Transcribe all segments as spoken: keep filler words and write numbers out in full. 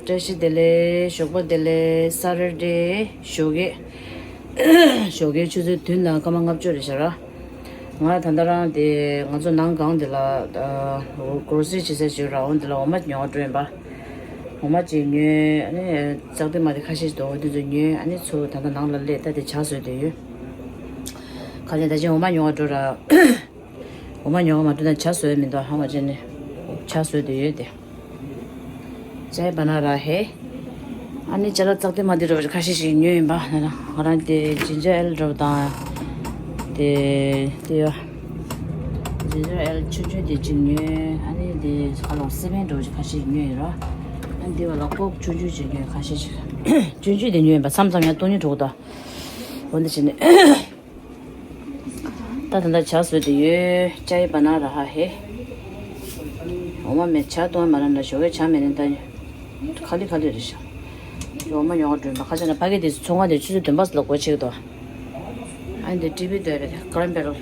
བཀྲ་ཤིས་བདེ་ལེགས། ཞོགས་པ་བདེ་ལེགས། ས་རེ་རེ་ཞོགས་ཀས། ཞོགས་ཀའི་ཆུ་ཚོད་བདུན་དང་སྐར་མ་ལྔ་བཅུ་རེད་ཤག་ར། ང་ད་ལྟ་རང་དེ་ང་ཚོ་ནང་སྒང་དེ་ལ་གོ་སི་ཊི་བྱེད་ས་ཞིག་ར། འོ་འདི་ལ་འོ་མ་ཉོ་བ་འགྲོ་ཡིན་པ། འོ་མ་ཅིག་ཉོས། ཨ་ནི་ཙག་ཏི་མ་དེ་ཁ་ཤས་ཤིག་འདུག་འོ་དེ་ཚོ་ཉོས། ཨ་ནི་ཚུར་ད་ལྟ་ནང་ལ་སླེབས། ད་དེ་ཇ་བཟོས་བསྡད་ཡོད། ཁ་ཤས་ད་ཅི་འོ་མ་ཉོ་བ་འགྲོ་ར། འོ་མ་ཉོ་བ་མ་འགྲོ་ན་ཇ་བཟོས་མི་འདུག་ཧ་མ་ཅན་ནི་ཇ་བཟོས་བསྡད་ཡོད་དེ། ཅའི་བ་ན་ར་ཧེ། ཨ་ནི་ཅ་ལག་ཙག་ཏི་མ་དེ་འདྲ་བ་ཁ་ཤས་ཤིག་ཉོས་ཡིན་པ། ང་རང་དེ་ཇིན་ཇར་ཨེལ་འདྲ་བ་དང་། དེ་དེ་ཡོད། ཇིན་ཇར་ཨེལ་ཆུང་ཆུང་དེ་གཅིག་ཉོས། ཨ་ནི་དེ་ཁ་ལོ་སི་མེན་འདྲ་བ་ཁ་ཤས་ཉོས་ཡིན་ར། ཨ་ནི་དེ་བ་ལ་ཀོག་ཆུང་ཆུང་ཅིག་ཉོས། ཁ་ཤས་ཤིག་ཆུང་ཆུང་དེ་ཉོས་ཡིན་པ། མཚམས་མཚམས་ཡང་སྟོང་ཉིད་འགྲོ་གི་འདུག་འོ་འདི་བྱས་ནས། ད་ད་ལྟ་ཇ་བཟོས་བསྡད་ཡོད། ཅའི་བ་ན་ར་ཧ་ཧེ། འོ་མ་མེད་ཇ་བཏུང་མ་ར་ན་ཞོགས་ཀས་ཇ་མེད་ནས་ད་ཁ་ལི་ཁ་ལི་རེད་ཤག་འོ་མ་ཉོ་ག་འགྲོ་ཡིན་པ། ཁ་ཆེ་ན་ཕ་གི་དེ་ཚོང་ཁང་དེ་ཆུ་ཚོད་བདུན་པ་ལ་སྒོ་ཕྱེ་གི་འདུག་ཨ་ནི་དེ་ཊི་ཝི་དེ་རེད། ཀ་རན་བེ་རལ།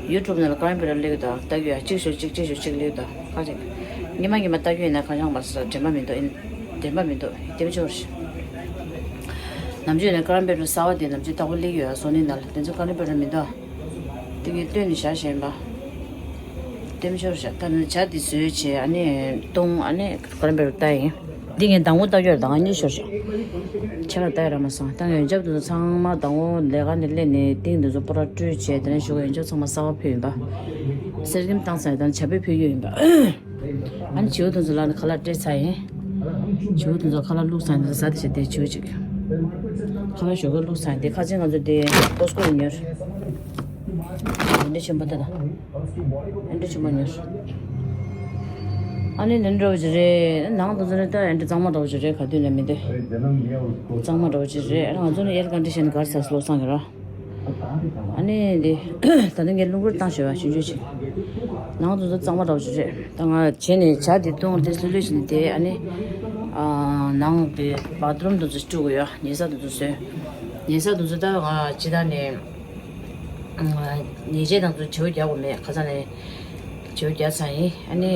ཡུ་ཊུབ་ནང་ལ་ཀ་རན་བེ་རལ་སླེབས་གི་འདུག་ལྟ་གི་ཡོད། གཅིག་ཞོག་གཅིག་གཅིག་ཞོག་གཅིག་སླེབས་གི་འདུག་ཁ་ཆེ་ཉི་མ་ཉི་མ་ལྟ་གི་ཡོད་ན་ཁ་བྱང་མ་ཟེར་དྲན་པ་མི་འདུག་ཨིན་དྲན་པ་མི་འདུག་ལྟེམ་ཆོར་ཞིག་ནམ་རྒྱུན་ནས་ཀ་རན་བེ་རལ་གསར་བ་དེ་ནམ་རྒྱུན་ལྟ་བུ་སླེབས་ཡོད། བཟོ་ནི་ན་ལ་དེ་ཚོ་ཀ་རན་བེ་རལ་མི་འདུག་དེ་གི་བཏོན་ནས་བཞག་བཞིན་པ། ལྟེམ་ཆོར་བཞག་ད་ནི་ཇ་དེ་བཟོས་བྱས། ཨ་ནི་བཏུང་། ཨ་ནི་ཀ་རན་བེ་རལ་ལྟ་ཡིན། འདི་ངས་མདང་དགོང་ལྟ་རྒྱུར་དང་གཉིད་ཤོར་ཤག་ཁྱེད་ལ་ལྟ་ཡ་རག་མ་སོང་། ད་ཡོན་ཆབ་དེ་ཚོ་ཚང་མ་མདང་དགོང་ལས་ཀ་ནས་སླེབས་ནས་ཏིང་དེ་ཚོ་པོ་ར་བཀྲུས་བྱས། དེ་ནས་ཞོགས་ཡོན་ཆབ་ཚང་མ་གསར་པ་ཕུལ་ཡིན་པ། གསེར་སྐྱེམས་བཏང་ཚར་ཡིན། ད་ནི་བྱ་ཕོར་ཕུལ་རྒྱུ་ཡིན་པ། ཨ་ནི་བྱིའུ་དེ་ཚོ་ལ་ནི་ཁ་ལག་སྤྲད་ཚར་ཡིན། བྱིའུ་དེ་ཚོ་ཁ་ལག་བླུགས་ཚར་ཡིན། ད་ཟ་དེ་བྱས་དེ་བྱིའུ་ཅིག་ཁ་ལག་ཞོགས་ཀས་བླུགས་ཚར་ཡིན། དེ་ཁ་ཆེ་ང་ཚོ་དེ་ཀོ་སི་ཀོ་ལ་ཉོས། འདི་ཆེན་པོ་དེ་དང་། ཨེ་འདྲ་ཆེན་པོ་ཉོས། ཨ་ནི་ནི་འདྲ་བོ་ཅིག་རེད། ནང་དུ་ཚོ་ནི་ད་ཨེ་འདྲ་གཙང་མ་འདྲ་བོ་ཅིག་རེད། ག་དུས་ནས་མི་འདུག་གཙང་མ་འདྲ་བོ་ཅིག་རེད། ང་ཚོ་ནི་ཨེར་ཀོན་ཌི་ཤན་ག་རེ་ཟེར་བློ་བཟང་གི་ར། ཨ་ནི་འདི་ད་ནི་ངས་རླུང་འཁོར་བཏང་ཞོར་བ་ཆུང་ཆུང་ཅིག་ནང་དུ་ཚོ་གཙང་མ་འདྲ་བོ་ཅིག་རེད། ད་ང་བྱས་ནས་ཇ་དེ་བཏུང་། དེ་སུ་ལུས་བྱས་ནས་དེ་ཨ་ནི་ནང་དེ་བཱ་ཐི་རུམ་དུ་ཚོ་བཀྲུ་དགོས་ཡ། ཉལ་ས་དུ་ཚོ་བཟོས། ཉལ་ས་དུ་ཚོ་ད་ང་ཅི་ད་ནས། ཉལ་ཆས་དང་ཚོ་བྱིའུ་རྒྱག་དགོས་མེད། ཁ་སང་ནས་བྱིའུ་རྒྱག་ཚར་ཡིན། ཨ་ནི་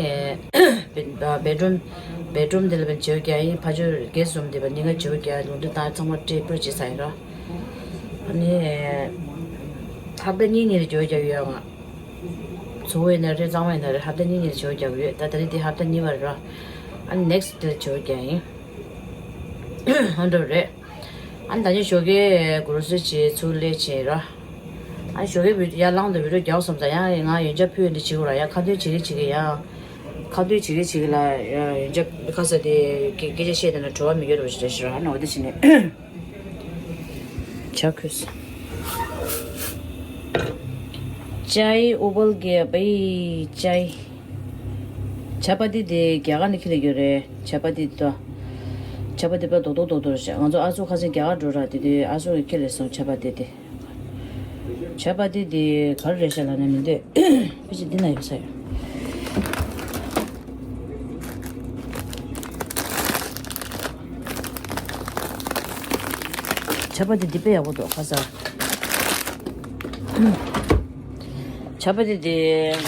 བེ་བེ་ཌི་རུམ་བེ་ཌི་རུམ་དེ་ལ་བྱིའུ་རྒྱག་ཡིན། ཕ་ཆོས་གེ་སུམ་དེ་བ་ཉིན་ག་བྱིའུ་རྒྱག་ལུང་འདྲེ་དང་ཚང་མ་སྤྲད་པར་བྱེད་ཚར་ཡིན་ར། ཨ་ནི་ཧབ་ཏ་གཉིས་གཉིས་ལ་བྱིའུ་རྒྱག་ཡོད་ང་། ཚོ་ཡིན་ན་རེད། གཙང་མ་ཡིན་ན་རེད། ཧབ་ཏ་གཉིས་གཉིས་ལ་བྱིའུ་རྒྱག་ཡོད། ད་ད་རེས་དེ་ཧབ་ཏ་གཉིས་པ་རེད་ར། ཨ་ནི་ནེག་སི་ཊི་དེ་ལ་བྱིའུ་རྒྱག་ཡིན། ཨ་ནི་ད་ནི་ཞོགས་ཀའི་གོ་སི་ཊི་བྱས་ཚུར་སླེབས་བྱས་ར། ཨ་ནི་ཞོགས་ཀའི་བི་ཡར་ལངས་དུས་བི་ཌི་ཡོ་རྒྱག་སོང་ཙང་ཡང་ང་ཡོན་ཆབ་ཕུལ་འདི་བྱེད་དགོས་ར། ཡང་ཁ་འདོན་བྱེད་གི་བྱེད་གི་ཡང་། ཁ་འདོན་བྱེད་གི་བྱེད་གི་ལ་ཡོན་ཆབ་ཁ་ས་དེ་སྐད་སྐད་ཆ་བཤད་དེ་ན་བྲོ་བ་མི་ཡོད་རོ་ཞེས་ར། ཨ་ནི་འོ་དེ་བྱས་ནས་ཇ་ཁོས། ཅའི་ཨུ་བལ་གི་བའི་ཅའི། ཇ་པ་ཏི་དེ་རྒྱ་གར་ནས་ཁྱེར་ལ་ཡོད་རེད། ཇ་པ་ཏི་དོ། ཇ་པ་ཏི་པ་རྡོག་རྡོག་རྡོག་རྡོག་རེད་ཤག་ང་ཚོ་ཨ་ཚོ་ཁ་སང་རྒྱ་གར་འགྲོ་ར། དེ་དུས་ཨ་ཚོ་གིས་ཁྱེར་ལ་སོང་། ཇ་པ་ཏི་དེ། ཇ་པ་ཏི་དེ་ག་རེ་རེད་ཤག་ལབ་ན་མི་འདོད། ཕལ་ཆེར་འདི་ན་ཡོད་ས་ཡོད། ཇ་པ་ཏི་འདི་དཔེ་ཡག་པོ་འདུག་ཁ་ས། ཇ་པ་ཏི་འདི་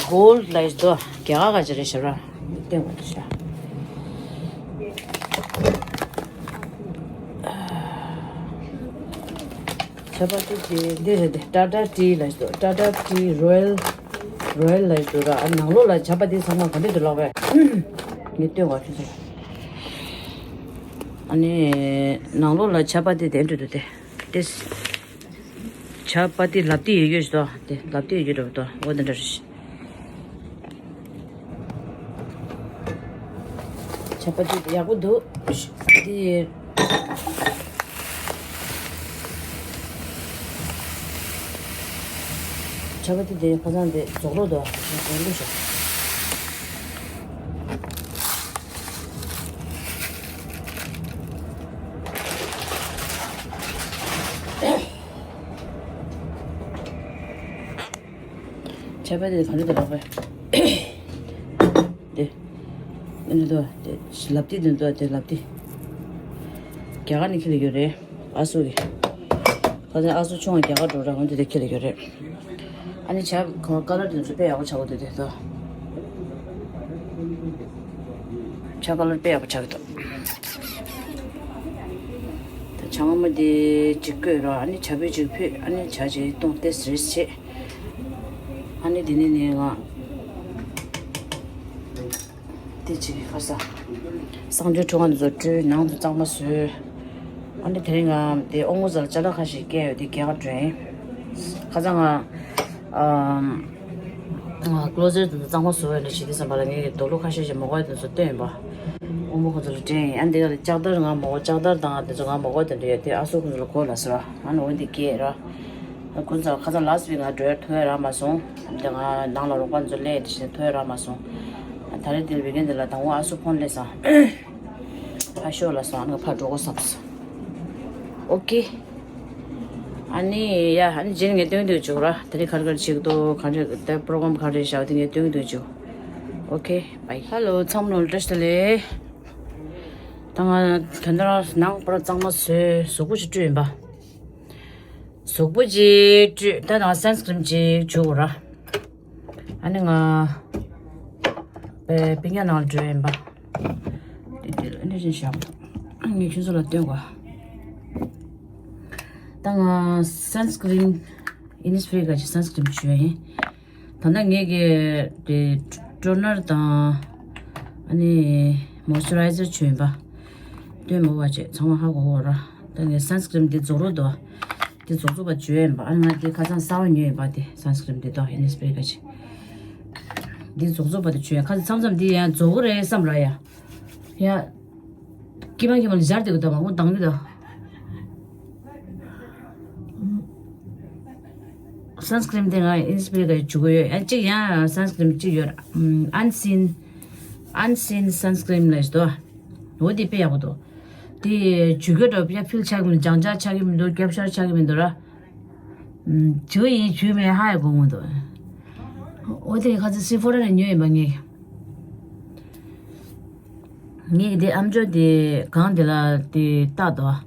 གོལ་ཌི་ལ་ཡོད་འདུག་རྒྱ་གར་ག་ཅི་རེད་ཤག་ར། བསྟན་པ་འདི་ཤག་ཇ་པ་ཏི་དེ་འདི་རེད་དེ། ཊ་ཊ་ཊི་ལ་ཞིག་འདུག་ཊ་ཊ་ཊི་རོ་ཡལ། རོ་ཡལ་ལ་ཞིག་འདུག་ར། ཨ་ནང་ལོགས་ལ་ཇ་པ་ཏི་ཚང་མ་ག་འདྲ་འདུག་ལབ་པས། ངས་སྟོན་བ་ཁྱོད་ཚོ། ཨ་ནི་ནང་ལོགས་ལ་ཇ་པ་ཏི་དེ་འདྲ་འདུག་སྟེ། དེ་ཇ་པ་ཏི་ལབ་ཏི་ཡོད་ཡོད་ཞིག་འདུག་དེ་ལབ་ཏི་ཡོད་ཡོད་འདྲ་པོ་འདུག་འོ་དེ་འདྲ་རེད། ཇ་པ་ཏི་དེ་ཡག་པོ་འདུག་དེ་ཇ་པ་ཏི་དེ་ཁ་སང་དེ་རྫོགས་རོགས་འདུག་རྫོགས་རོགས་ཤག་ཇ་པ་ཏི་དེ་ག་འདྲ་འདུག་ལབ་པས། དེ། ཨ་ནི་དོ། དེ་ལབ་ཏི་དེ་འདུག་དེ་ལབ་ཏི། རྒྱ་གར་ནས་ཁྱེར་ལ་ཡོད་རེད། ཨ་སུ་གི་ཁ་སང་ཨ་སུ་ཆུང་བ་རྒྱ་གར་འགྲོ་ར། འོན་ཏེ་དེ་ཁྱེར་ལ་ཡོད་རེད། ཨ་ནི་ཇ་ཁོང་ཀ་ལར་དེ་ཚོ་དཔེ་ཡག་པོ་ཆགས་འདུག་དེ་དོ། ཇ་ ཤ་ཀ་ལར་དཔེ་ཡག་པོ་ཆགས་ཀྱི་འདུག་ད་ཇ་མངར་མོ་དེ་གཅིག་བསྐོལ་ར། ཨ་ནི་ཇ་ཕུད་གཅིག་ཕུད། ཨ་ནི་ཇ་གཅིག་བཏུང་སྟེ་རེས་བྱེད། ཨ་ནི་དེ་ནས་ནས་ང་དེ་གཅིག་གི་ཁ་ས་གསང་སྤྱོད་ཁྲུས་ཁང་དུ་བཀྲུས། ནང་དུ་གཙང་མ་བཟོས། ཨ་ནི་དེ་རིང་ང་དེ་ཨོ་མོ་ཟ་ལ་ཅ་ལག་ཁ་ཤས་བསྐྱལ་ཡོད་དེ་རྒྱག་འགྲོ་ཡིན། ཁ་སང་ང་ཨམ། ཀློ་ཟེར་དེ་ཚོ་གཙང་མ་བཟོ་བའི་འདྲ་བྱེད་དུས་ཙམ་པ་ལ་ངས་རྡོ་ལུག་ཁ་ཤས་ཤིག་མོ་གའི་དེ་ཚོ་བཏོན་ཡིན་པ། དབུ་མ་ཁོ་ཚོ་ལ་སྤྲད་ཡིན། ཨ་འདི་ག་ལ་ལྕགས་དར་ང་མོ་གོ་ལྕགས་དར་དང་དེ་ཚོ་ང་མོ་གོ་དེ་འདྲ་ཡོད་དེ། ཨ་སོ་ཁོ་ཚོ་ལ་གོ་ལ་ཟེར་བ། ཨ་ནི་འོ་འདི་སྐྱེས་ར། ཨ་ཁོ་ཚོ་ཁ་སང་ལ་སི་ཝིག་ང་འགྲོ་ཡ་ཐུག་ཡ་རག་མ་སོང་། ཨ་འདི་ང་ནང་ལ་རོགས་པ་ཚོ་སླེབས་དེ་བཞིན་ཐུག་ཡ་རག་མ་སོང་། ཨ་ད་རེས་འདིར་བི་ཀེན་འདི་ལ་དང་པོ་ཨ་སོ་ཕོན་སླེབས་སོང་། ཨ་ཤོ་ལ་སོང་། ཨ་ནི་ཕར་འགྲོ་དགོས་བསམས་སོང་། ཨོ་ཀེ། ཨ་ནི་ཡ། ཨ་ནི་རྗེས་ངས་སྟོན་དུས་བཅུག་ར། དེ་རིང་ག་རེ་ག་རེ་བྱེད་ཀྱི་འདུག་ག་འདྲ་དེ་པོ་རོ་གྷ་རམ་ག་རེ་བཞག་དེ་ངས་སྟོན་དུས་བཅུག་ཨོ་ཀེ། བྷའི། ཧེ་ལོ། ཚང་མ་ལ་བཀྲ་ཤིས་བདེ་ལེགས། ད་ང་དོན་དག་ནང་པར་གཙང་མ་བཟོས། གཟུགས་པོ་ཅིག་བཀྲུས་ཡིན་པ། གཟུགས་པོ་ཅིག་བཀྲུས། ད་ང་སན་སི་ཀི་རིམ་ཅིག་བྱུག་ར། ཨ་ནི་ང་པེ་པིན་ཉག་ནང་ལ་འགྲོ་ཡིན་པ། དེ་དེ་ལ་ཨ་ནི་བཞིན་བཞག་ངས་ཁྱོད་ཚོ་ལ་སྟོན་གོ། ད་ང་སན་སི་ཀི་རིམ་ཨིན་ནི་སི་ཕི་རི་ག་ཅིག་སན་སི་ཀི་རིམ་བྱུག་ཡ་ཡིན། ད་ལྟ་ངས་ཀྱི་དེ་ཊོ་ནར་དང་ཨ་ནི་མོ་སི་ཅུ་རའི་ཟར་བྱུག་ཡིན་པ། སྟོན་མོ་བ་བྱས་ཚང་མ་ཧ་གོ་གོ་ར། ད་ངས་སན་སི་ཀི་རིམ་དེ་རྫོགས་རོགས་འདུག་དེ་རྫོགས་རྫོགས་པ་བྱུག་ཡིན་པ། ཨ་ང་དེ་ཁ་སང་གསར་པ་ཉོས་ཡིན་པ། དེ་སན་སི་ཀི་རིམ་དེ་དག་ཨིན་ནི་སི་ཕི་རི་ག་ཅིག་དེ་རྫོགས་རྫོགས་པ་དེ་བྱུག་ཡ། ཁ་སང་མཚམས་མཚམས་དེ་ཡང་རྫོགས་གི་རེད་བསམ་ར་ཡ། ཡ། ཀི་མ་ཀི་མ་ལ་སྦྱར་དེ་གི་ད་མང་པོ་འདང་གི་ད། སན་སི་ཀི་རིམ་དེ་ང་ཨིན་སི་པི་རི་ག་བྱུག་གི་ཡོད། ཡང་གཅིག་ཡང་སན་སི་ཀི་རིམ་གཅིག་ཡོད། ཨན་སིན། ཨན་སིན་སན་སི་ཀི་རིམ་ལབ་ཞིག་འདུག་འོ་དེ་དཔེ་ཡག་པོ་འདུག་དེ་བྱུག་གི་འགྲོ་ཡ་ཕིལ་ཆགས་ཀྱི་མི་འདུག་རྒྱང་ཆགས་ཆགས་ཀྱི་མི་འདུག་རྒྱབ་ཤར་ཆགས་ཀྱི་མི་འདུག་ར། བྱུག་ཡིན་བྱུག་མིན་ཧ་ཡ་གོ་མི་འདུག་འོ་དེ་ཁ་ཚ་སི་ཕོ་ར་ནས་ཉོས་ཡིན་པ་ངས། ངས་དེ་ཨམ་ཅོག་དེ་གང་དེ་ལ་དེ་བཏགས་འདུག་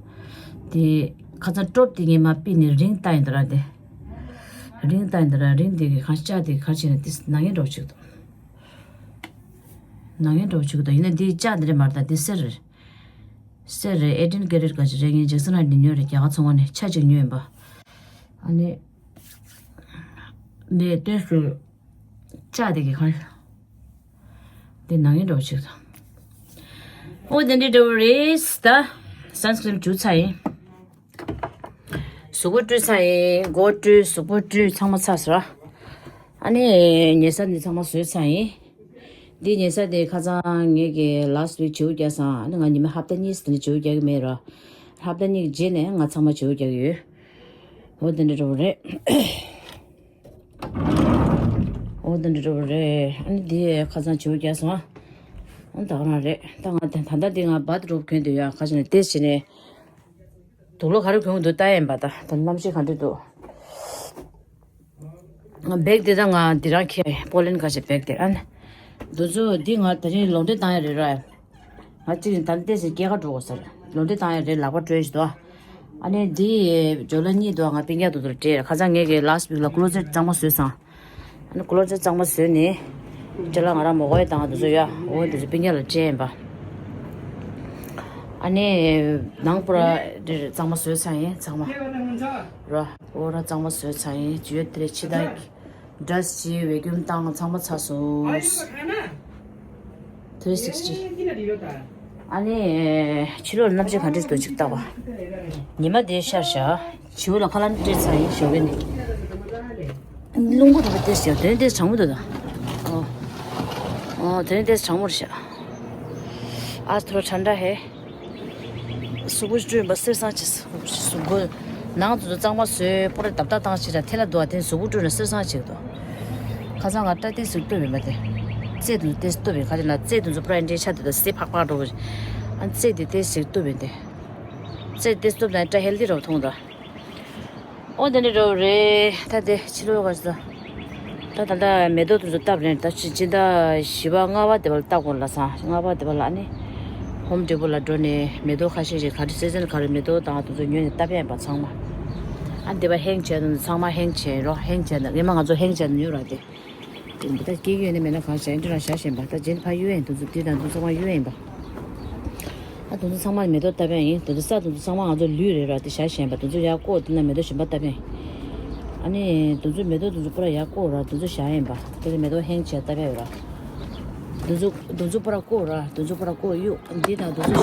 དེ་ཁ་ཚ་ཀྲོབ་དེ་ངས་མ་ཕུད་ནས་རིང་བཏགས་ཡིན་འདུག་ར། དེ་རིང་བཏགས་ཡིན་འདུག་ར། རིང་དེ་གི་གང་ལྕགས་དེ་ག་རེ་བྱས་ན་དེ་ནག་ཉེས་འདྲ་བོ་ཅིག་འདུག་ནག་ཉེས་འདྲ་བོ་ཅིག་འདུག་ཡིན་ན་དེ་ལྕགས་དེ་རེད་མ་རེད། ད་དེ་གསེར་རེད། གསེར་རེད། ཨེ་ཊིན་ཀེ་རེཊ་ག་ཅིག་རེད། ངས་ཇེག་སན་ཧའེཊ་ནས་ཉོས་རེད། རྒྱ་གར་ཚོང་ཁང་ནས་ཆ་གཅིག་ཉོས་ཡིན་པ། ཨ་ནི་ནས་སྟོན་ཞུ། ལྕགས་དེ་གི་གང་། དེ་ནག་ཉེས་འདྲ་བོ་ཅིག་དང་། ཨོ་དེ་འདྲའི་འདྲ་བོ་རེད། ད་སན་སི་ཀི་རིམ་བྱུག་ཚར་ཡིན། གཟུགས་པོ་བཀྲུས་ཚར་ཡིན། མགོ་བཀྲུས། གཟུགས་པོ་བཀྲུས། ཚང་མ་ཚར་སོང་། ཨ་ནི་ཉལ་ས་འདི་ཚང་མ་བཟོས་ཚར་ཡིན། འདི་ཉལ་ས་དེ་ཁ་སང་ངེད་ཀྱིས་ལ་སི་ཊི་ཝིག་བྱིའུ་བརྒྱབ་སོང་། ཨ་ནི་ང་ཉི་མ་ཧབ་ཏ་གཉིས་དེ་འདྲ་བྱིའུ་རྒྱག་གི་མེད་ར། ཧབ་ཏ་གཉིས་རྗེས་ནས་ང་ཚང་མ་བྱིའུ་རྒྱག་གི་ཡོད། འོ་དེ་འདྲ་འདྲ་བོ་རེད། འོ་དེ་འདྲ་འདྲ་བོ་རེད། ཨ་ནི་དེ་ཁ་སང་བྱིའུ་བརྒྱབ་སོང་། ཨ་ནི་ད་ག་རང་རེད། ད་ང་ད་ད་ལྟ་དེ་ང་བཱ་ཐི་རོབ་གྱོན་བསྡད་ཡོད། ཁ་ཤས་ནས་ཏོག་ཙམ་བྱས་ནས་དུག་ལོག་ག་རེ་གྱོན་འདུག་ལྟ་ཡིན་པ། ད་ད་གནམ་གཤིས་ག་འདྲ་འདུག་ང་བེག་དེ་ད་ང་འདི་རང་ཁྱེར། པོ་ལན་ག་ཞིག་བེག་དེ། ཨ་ནི་འདི་ཚོ་འདི་ང་ད་རིང་ལོག་འདྲེན་བཏང་ཡ་རེད་ར། ང་གཅིག་ད་ལྟ་ཏོག་ཙམ་སྐྱེལ་ཀ་འགྲོ་དགོས་ཟེར། ལོག་འདྲེན་བཏང་ཡ་རེད། ལག་པ་བཀྲུས་ཤིག་དོ། ཨ་ནི་འདི་ཇོ་ལ་གཉིས་དོ། ང་སྤུན་ཀྱག་དེ་ཚོར་སྤྲད། ཁ་སང་ངས་ཀྱི་ལ་སི་ཊི་ཝིག་ལ་ཀློ་ཟེཊ་གཙང་མ་བཟོས་སོང་། ཨ་ནི་ཀློ་ཟེཊ་གཙང་མ་བཟོས་ནས་ཅ་ལག་ང་རང་མོ་གོ་ཡ་དང་དེ་ཚོ་ཡ། འོ་དེ་ཚོ་སྤུན་ཀྱག་ལ་སྤྲད་ཡིན་པ། ཨ་ནི་ནང་པུ་ར་འདིར་གཙང་མ་བཟོས་ཚར་ཡིན་ཚང་མ། ར་འོ་ར་གཙང་མ་བཟོས་ཚར་ཡིན། ཇུ་ཡོད་དེ་རེད་ཕྱི་ད། འདྲ་སི་ཝེ་ཀུམ་བཏང་ཚང་མ་ཚར་སོང་། ཐི་རི་སིག་སི་ཊི། ཨ་ནི་ཕྱི་ལོགས་གནམ་གཤིས་ག་འདྲ་འདུག་ཅིག་བལྟ་བ། ཉི་མ་དེ་ཤར་བཞག་བྱིའུ་ལ་ཁ་ལག་སྤྲད་ཚར་ཡིན་ཞོགས་ཀས་ནས། རླུང་བུ་དང་པོ་ཏོག་ཙམ། དེ་རིང་ཏོག་ཙམ་གྲང་མོ་འདུག་ད། ཨོ། ཨོ་དེ་རིང་ཏོག་ཙམ་གྲང་མོ་རེད་ཤག་ཨ་ཐོ་ར་ཁྲ་འདྲ་ཧེ། གཟུགས་པོ་བཀྲུས་པ་གསེར་སྲང་ཆེ། གཟུགས་པོ་ནང་དུ་གཙང་མ་བཟོས། པོ་ར་བརྡབ་བརྡབ་བཏང་ཕྱིར་ཐལ་ལ་འདུག་བ། དེ་གཟུགས་པོ་བཀྲུས་ན་གསེར་སྲང་ཆེ་འདུག་ཁ་སང་ང་སྐྲ་ཏོག་ཙམ་གཏུབ་ཡིན་པ་དེ། རྩེ་དུ་ཏོག་ཙམ་གཏུབ་ཡིན། ཁ་ཅིག་ན་རྩེ་དུ་ཚོ་པུ་ར་འདྲའི་ཆ་དུ་དང་སེ་ཕག་ཕག་འགྲོ་གི། ཨ་རྩེ་དེ་ཏོག་ཙམ་གཏུབ་ཡིན་ཏེ། རྩེ་ཏོག་ཙམ་གཏུབ་ན་སྐྲ་ཧེལ་ཐི་རོ་མཐོང་དོ། ཨོ་དེ་འདྲ་འགྲོ་རེད། ད་དེ་ཕྱི་ལོགས་ག་ས། ད་ད་ལྟ་མེ་ཏོག་དེ་ཚོ་བཏབ་རན། ད་ཕྱི་ཕྱི་ཟླ་བཞི་པ་ལྔ་པ་དེ་བ་ལ་བཏབ་དགོས་ལབ་སོང་། ལྔ་པ་དེ་བ་ལ་ཨ་ནི་ཧོམ་ཌེ་པོ་ལ་འགྲོ་ནས་མེ་ཏོག་ཁ་ཤས་ཤིག་ག་རེ་སི་ཛན་ག་རེ་མེ་ཏོག་དང་དེ་ཚོ་ཉོས་ནས་བཏབ་ཡ་ཡིན་པ་ཚང་མ། ཨ་འདི་པ་ཧེང་བྱས་དང་ཚང་མ་ཧེང་བྱས་རོ། ཧེང་བྱས་ན་ངས་མ་ང་ཚོ་ཧེང་བྱས་ན་ཉོ་ར་དེ། དེ་འདི་ད་སྐྱེ་གི་ཡོད་ནི་མེད་ན་གང་བྱས་འདི་རང་བཞག་བཞིན་པ། ད་རྗེས་ཕ་གཡུག་ཡིན། དུ་ཚོ་འདི་དང་དུ་ཚོ་མ་གཡུག་ཡིན་པ། ཨ་དུ་ཚོ་ཚང་མ་མེ་ཏོག་བཏབ་ཡ་ཡིན། དུ་ཚོ་ས་དུ་ཚོ་ཚང་མ་ང་ཚོ་ལུས་རེད་ར། དེ་བཞག་བཞིན་པ། དུ་ཚོ་ཡར་བཀོག་དེ་ན་མེ་ཏོག་གཞན་པ་བཏབ་ཡ་ཡིན། ཨ་ནི་དུ་ཚོ་མེ་ཏོག་དུ་ཚོ་པུ་ར་ཡར་བཀོག་ར། དུ་ཚོ་བཞག་ཡིན་པ། དེ་ལ་མེ་ཏོག་ཧེང་བྱས་བཏབ་ཡ་ཡོད་ར། དུ་ཚོ་དུ་ཚོ་པུ་ར་བཀོག་ར། དུ་ཚོ་པུ་ར་བཀོག་གཡུག་འདི་དང་དུ་ཚོ།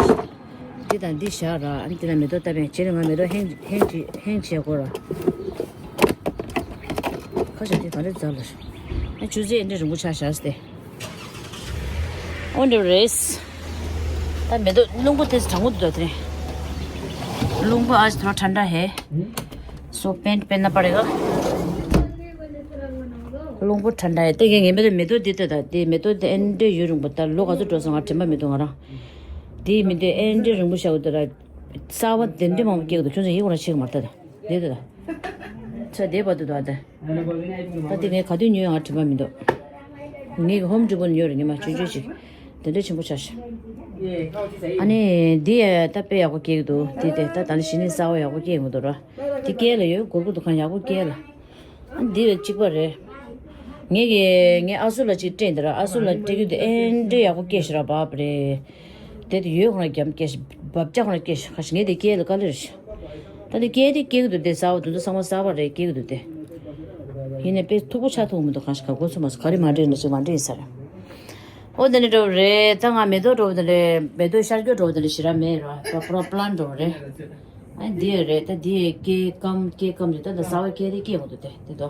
འདི་དང་འདི་བཞག་ར། ཨ་ནི་འདི་ལ་མེ་ཏོག་བཏབ་པས། བྱས་ནས་ང་མེ་ཏོག་ཧེང་ཧེང་བྱེད་ཧེང་བྱེད་དགོས་ར། ཁ་ཤས་འདི་ག་རེ་རྫ་ལ། ཨ་ཆུ་ཚོད་འདི་རིང་པོ་ཆགས་བཞག་སྟེ། འོན་ཏེ་རེས། ད་མེ་ཏོག་རླུང་པོ་དེ་གྲང་པོ་འདུག་ད་དེ། རླུང་པོ་आज थोड़ा ठंडा है। सो पैंट पहनना पड़ेगा। རླུང་པོ་ठंडा है། དེ་གས་ངས་མེ་ཏོག་མེ་ཏོག་འདི་ལྟ་ད། དེ་མེ་ཏོག་དེ་ཨེ་འདྲ་ཡུན་རིང་པོ། ད་ལོ་ག་ཚོད་འགྲོ་སོང་། ང་དྲན་པ་མི་འདུག་ང་རང་། དེའི་མི་དེ་ཨེ་འདྲའི་རིང་པོ་ཞིག་འདུག་ར། གསར་པ་དེ་འདྲའི་མང་པོ་སྐྱེས་འདུག་ཁྱོད་ཚོ་ཡིད་ཁོ་ན་ཆེ་གི་མ་རེད་ད། དེ་དེ་ད། ཚ་དེ་བར་དུ་འདུག་ཨ་ད། ད་དེ་ངས་ག་དུས་ཉོས་ཡང་དྲན་པ་མི་འདུག་ངས་ཀྱི་ཧོམ་ཌི་པོ་ཉོས་རེད། ཉི་མ་ཆུང་ཆུང་ཞིག་དེ་འདྲ་ཆེན་པོ་ཆགས་ཤག་ཨ་ནི་འདི་ཡ་ད་དཔེ་ཡག་པོ་སྐྱེས་ཀྱི་འདུག་འདི་དེ་ད་ད་ནི་གཞི་ནས་གསར་པ་ཡག་པོ་སྐྱེས་ཡོང་གི་འདུག་ར། འདི་སྐྱེས་ལ་ཡོད། སྒོར་གུ་འདུག་གང་ཡག་པོ་སྐྱེས་ལ། འདི་ལ་གཅིག་པ་རེད། ངས་ཀྱི་ངའི་ཨ་སུ་ལ་གཅིག་སྤྲད་འདི་ར། ཨ་སུ་ལ་སྤྲད་རྒྱུ་དེ་ཨེ་འདྲའི་ཡག་པོ་སྐྱེས་ཤག་ར། བབ་རེད། དེ་དེ་ཡོད་ཁོ་ན་རྒྱམ་སྐྱེས་ཤག་བབ་ཆགས་ཁོ་ན་སྐྱེས་ཤག་ཁ་ཤས་ངས་དེ་སྐྱེས་ལ་དཀའ་ལས་རེད་ཤག་ད་དེ་སྐྱེས་དེ་སྐྱེ་གི་འདུག་དེ་གསར་པ་འདུག་དེ་ཚང་མ་གསར་པ་རེད། སྐྱེ་གི་འདུག་དེ། ཡིན་ནའི་དཔེ་མཐུག་པོ་ཆགས་ཐུབ་མི་འདུག་གང་ཤག་ག་གོ་ཚོད་མ་སོང་། ག་རེ་མ་འདྲེས་ན་ཅིག་མ་འདྲེས་ཡིན་ས་རེད། ཨོ་དེ་ནས་འགྲོ་བ་རེད། ད་ང་མེ་ཏོག་འགྲོ་བ་དེ་ལས་མེ་ཏོག་ཤར་སྐྱོད་འགྲོ་བ་དེ་ལས་ཞེ་དྲག་མེད་ར། ད་པུ་ར་པི་ལན་འགྲོ་བ་རེད། ཨ་འདི་ཡོད་རེད། ད་འདི་ཡོད་སྐྱེ་སྐམ་སྐྱེ་སྐམ་རེད། ད་ད་གསར་པ་སྐྱེ་དེ་སྐྱེ་ཡོང་འདུག་དེ་དེ་དོ།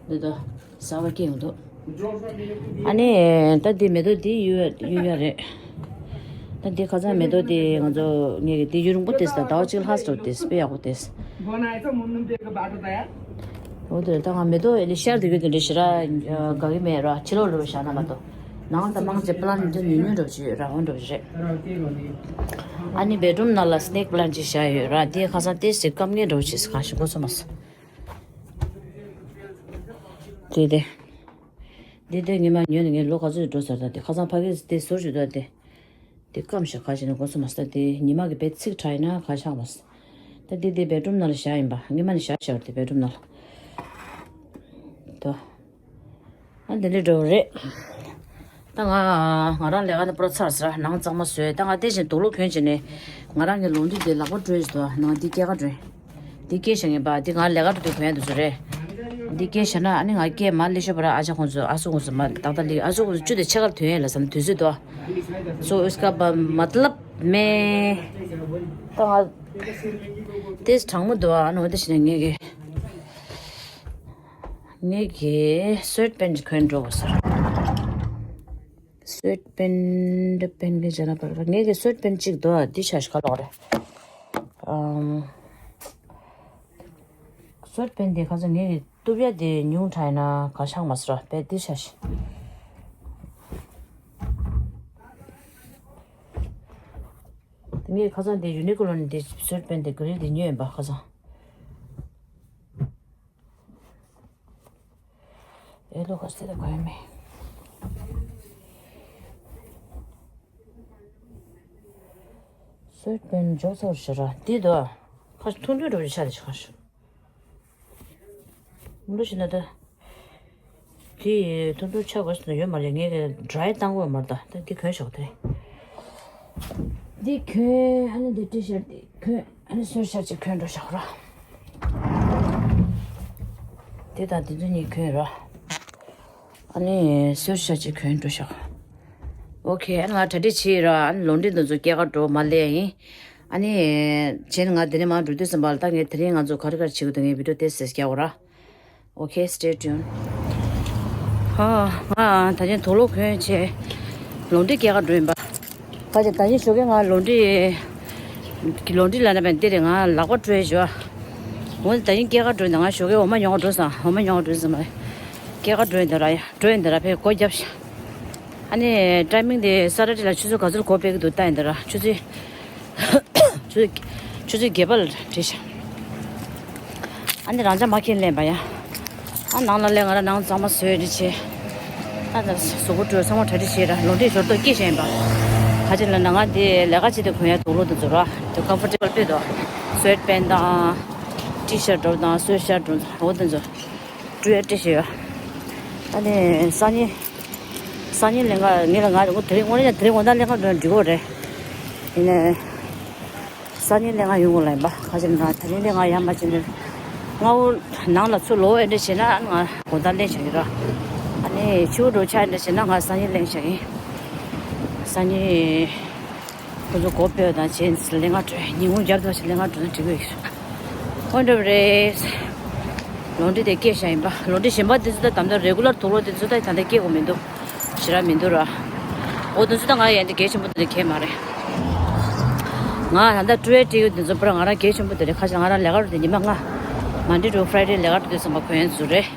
དེ་དོ། གསར་པ་སྐྱེ་ཡོང་འདུག་ཨ་ནི་ད་འདི་མེ་ཏོག་འདི་གཡུག་ཡ་གཡུག་ཡ་རེད། ད་འདི་ཁ་སང་མེ་ཏོག་འདི་ང་ཚོ་ངས་ཀྱི་འདི་ཡུན་རིང་པོ་དེ་ཟ་ཟླ་བ་གཅིག་ལྷག་ཙམ་དེ་དཔེ་ཡག་པོ་དེ། འོ་དེ་ད་ང་མེ་ཏོག་ཨེ་ལི་ཤར་དུ་ཡོད་དེ་འདྲ་ཞེ་དྲག་དགའ་གི་མེད་ར། ཕྱི་ལོགས་ལོགས་བཞག་ན་མ་གཏོགས། ནང་ད་མང་ཆེ་པི་ལན་ཅིག་ཉུང་ཉུང་འདྲ་པོ་ཅིག་ཡོད་ར། འོ་འདྲ་པོ་ཅིག་རེད། ཨ་ནི་བེད་རུམ་ནང་ལ་སི་ནེག་པི་ལན་ཅིག་བཞག་ཡོད་ར། དེ་ཁ་སང་དེ་ཞིག་སྐམ་ངེས་འདྲ་པོ་ཅིག་གང་ཞིག་གོ་ཚོད་མ་སོང་། དེ་དེ། དེ་དེ་ངས་མ་ཉོས་ནས་ངས་ལོ་ག་ཚོད་འགྲོ་ཟེར། ད་དེ་ཁ་སང་ཕ་གིར་དེ་ཟུར་ཞིག་འདུག་དེ། དེ་སྐམ་ཤག་ག་ཞིག་ནས་གོ་སོང་མ་སོང་། ད་དེ་ཉི་མ་གི་བེད་ཚིག་དྲག་ཡིན་ན་ག་ཆགས་མ་སོང་། ད་དེ་དེ་བེད་རུམ་ནང་ལ་བཞག་ཡིན་པ། ངས་མ་ནས་བཞག་བཞག་དེ་བེད་རུམ་ནང་ལ། ད། ཨ་འདི་འདྲ་འགྲོ་རེད། ད་ང་ང་རང་ལས་ཀ་ནས་པུ་ར་ཚར་ཟེར། ནང་གཙང་མ་བཟོས། ད་ང་དེ་བཞིན་དུག་ལོག་གྱོན་བྱས་ནས་ང་རང་གི་ལོ་འདི་དེ་ལག་པ་བཀྲུས་ཟེར། ནང་འདི་སྐྱེས་ཀ་བཀྲུས། འདི་སྐྱེས་བཞག་ངེས་པ། འདི་ང་ལས་ཀ་འགྲོ་དུས་གོན་ཡ་འདུག་ཚོད་རེད། འདི་སྐྱེས་བཞག་ན་ཨ་ནི་ང་སྐྱེས་མ་ལེ་ཤོ་བ་ར། ཨ་ཅག་ཁོང་ཚོ་ཨ་སུ་ཁོང་ཚོ་མ་ཏག་ཏག་ལི་ཨ་སུ་ཁོང་ཚོ་ཆུ་དེ་ཕྱེད་ཀར་ཐོན་ཡ་ལ་བསམ་དུས་ཚོད་དོ། སོ་ཨུས་ཀ་བ་མ་ཏ་ལབ་མེ། ད་ང་དེ་གྲང་མོ་འདུག་ཨ་ནོ་དེ་བྱས་ནས་ངས་ཀྱི་ངས་ཀྱི་སུའེད་པན་གྱི་གོན་འགྲོ་བ་ཟེར། སུའེད་པན་འདྲ་པན་གྱི་ཇ་ན་པར་ངས་ཀྱི་སུའེད་པན་གཅིག་འདུག་ཨ་འདི་ཆ་ཞིག་ག་ལོག་རེད། ཨམ། སུའེད་པན་དེ་ཁ་སང་ངས་ཀྱི་གཏུབ་ཡ་དེ་ཉུང་དྲགས་ཡིན་ན་ག་ཆགས་མ་ཟེར་བ་དཔེ་འདི་ཆ་ཞིག་ངས་ཁ་སང་དེ་ཡུ་ནི་ཀོ་ལོ་ནས་དེ་སུའེད་པན་དེ་ག་རེ་དེ་ཉོས་ཡིན་པ་ཁ་སང་། ཨེ་ལོ་ཁ་སེ་ད་གོ་ཡ་མེད། སུའེད་པན་འཇོག་ཚར་ཤག་ར་འདི་དོ། ཁ་ཐུང་ཐུང་འགྲོ་རེ་ཆ་དེ་ཆ་ཤག་འདུ་ཞིག་ན་ད། དེ་ཐུང་ཐུང་ཆགས་དགོས་ཟེར་ན་ཡོད་མ་རེད། ངས་ཀྱི་ཌ་རའི་བཏང་དགོས་མ་རེད། ད་ད་འདི་གོན་ཞོག་དེ་རེད། འདི་གོན་ཨ་ནི་འདི་ཊི་ཤར་འདི་གོན་ཨ་ནི་སུའེད་ཤར་ཅིག་གོན་འགྲོ་ཞོག་ར། དེ་དང་དེ་ཚོ་གཉིས་གོན་ར། ཨ་ནི་སུའེད་ཤར་ཅིག་གོན་འགྲོ་ཞོག་ཨོ་ཁེ། ཨ་ནི་ང་གྲ་སྒྲིག་བྱས་ར། ཨ་ནི་ལོན་ཌི་འདི་ཚོ་སྐྱེལ་ག་འགྲོ་མ་ལས་ཡིན། ཨ་ནི་བྱས་ནས་ང་དེ་ནས་མར་འགྲོ་དུས་ཙམ་པ་ལ་ད་ངས་དེ་རིང་ང་ཚོ་ག་རེ་ག་རེ་བྱེད་དགོས་འདུག་ངས་བི་ཌི་ཡོ་ཏོག་ཙམ་རྒྱག་གོ་ར། Okay, stay tuned. ཧ། ང་ད་ཆེན་དུག་ལོག་གོན་བྱས་ལོན་ཌི་སྐྱེལ་ག་འགྲོ་ཡིན་པ། ད་ཆེན་ད་ཆེན་ཞོགས་ཀས་ང་ལོན་ཌི་ལོན་ཌི་ལ་ན་བན་འདི་རེད། ང་ལག་པ་བཀྲུས་བྱས། འོ་ད་ཆེན་སྐྱེལ་ག་འགྲོ་ཡིན། ད་ང་ཞོགས་ཀས་འོ་མ་ཉོ་ག་འགྲོ་སོང་། འོ་མ་ཉོ་ག་འགྲོ་ཡིན་ཟེར་མ་རེད། སྐྱེལ་ག་འགྲོ་ཡིན་ད་ར། ཡ་འགྲོ་ཡིན་ད་ར། ཕེ་སྒོ་བརྒྱབ་ཤག་ཨ་ནི་ཊའི་མིང་དེ་ས་ཊར་ཌེ་ལ་ཆུ་ཚོད་ག་ཚོད་སྒོ་ཕྱེ་གི་འདུག་ལྟ་ཡིན་ད་ར། ཆུ་ཚོད་ཆུ་ཚོད་ཆུ་ཚོད་བརྒྱད་པ་ལ་བྲིས་ཤག་ཨ་ནི་རང་ཅག་མ་ཁྱེར་ལེན་པ་ཡ། ཨ་ནང་ལ་སླེབས། ང་རང་ནང་གཙང་མ་བཟོས་རེ་བྱས། ཨ་ད་གཟུགས་པོ་བཀྲུས་ཚང་མ་གྲ་སྒྲིག་བྱས་ར། ལོན་ཌི་ཞོར་ཏོག་སྐྱེལ་བཞིན་ཡིན་པ། ག་ཅི་ལབ་ན་ང་འདི་ལས་ཀ་བྱེད་དུས་གོན་ཡ་དུག་ལོག་དེ་ཚོ་ར། དེ་ཀམ་ཕོར་ཊེ་བལ་དཔེ་འདུག་སུའེད་པན་དང་ཊི་ཤར་ཊི་དང་སུའེད་ཤར་ཊི་འོ་དེ་ཚོ་བཀྲུ་ཡ་སྤྲད་བཞིན་ཡོད། ཨ་ནི་སང་ཉིན། སང་ཉིན་ལས་ཀ་ངེད་ལ་ང་དེ་རིང་དངོས་གནས་དེ་རིང་དངོས་གནས་ལས་ཀ་འགྲོ་ན་འགྲིག་གོ་རེད། ཡིན་ནའི། སང་ཉིན་ལས་ཀ་ཡོང་གོ་ལ་ཡིན་པ་ཁ་ཆེ་ན་དེ་རིང་ལས་ཀ་ཡང་མ་བྱེད་ནས། སྔ་བོ་ནང་ལ་ཚུར་ལོག་ཨེ་འདྲ་བྱས་ན་ང་དགོང་དག་ལེན་བྱ་གི་ར། ཨ་ནི་ཕྱི་བོ་འགྲོ་ཆ་ཨེ་འདྲ་བྱས་ན་ང་སང་ཉིན་ལེན་བྱ་གི། སང་ཉིན། ཁོ་ཚོ་གོ་སྤོས་དང་བྱས་ལས་ཀ་འགྲོ་ཉིན་གུང་རྒྱབ་ཏུ་ལས་ཀ་འགྲོ་ན་འགྲིག་གི་ཡོད། ཁོ་འགྲོ་རེད། ལོ་འདྲི་དེ་སྐད་བཞག་ཡིན་པ། ལོ་འདྲི་གཞན་པ་དེ་ཚོ་ད་དམ་དུ་རེ་གུ་ལར་དུག་ལོག་དེ་ཚོ་ད་ད་ལྟ་སྐྱེ་དགོས་མི་འདུག་ཞེ་དྲག་མི་འདུག་ར། འོ་དེ་ཚོ་ད་ང་ཡན་དེ་གལ་ཆེན་པོ་དེ་རེད་གལ་མ་རེད། ང་ད་ལྟ་ཀྲུའེ་ཀྲི་ཡོད་དེ་ཚོ་པར་ང་རང་གལ་ཆེན་པོ་དེ་རེད། ཁ་ཆེ་ང་རང་ལས་ཀ་རུ་དེ་ཉི་མ་ལྔ། Monday to Friday ལས་ཀ་རུ་དེ་ཚོ་མ་གོན་ཡོད་ཚོ་རེད།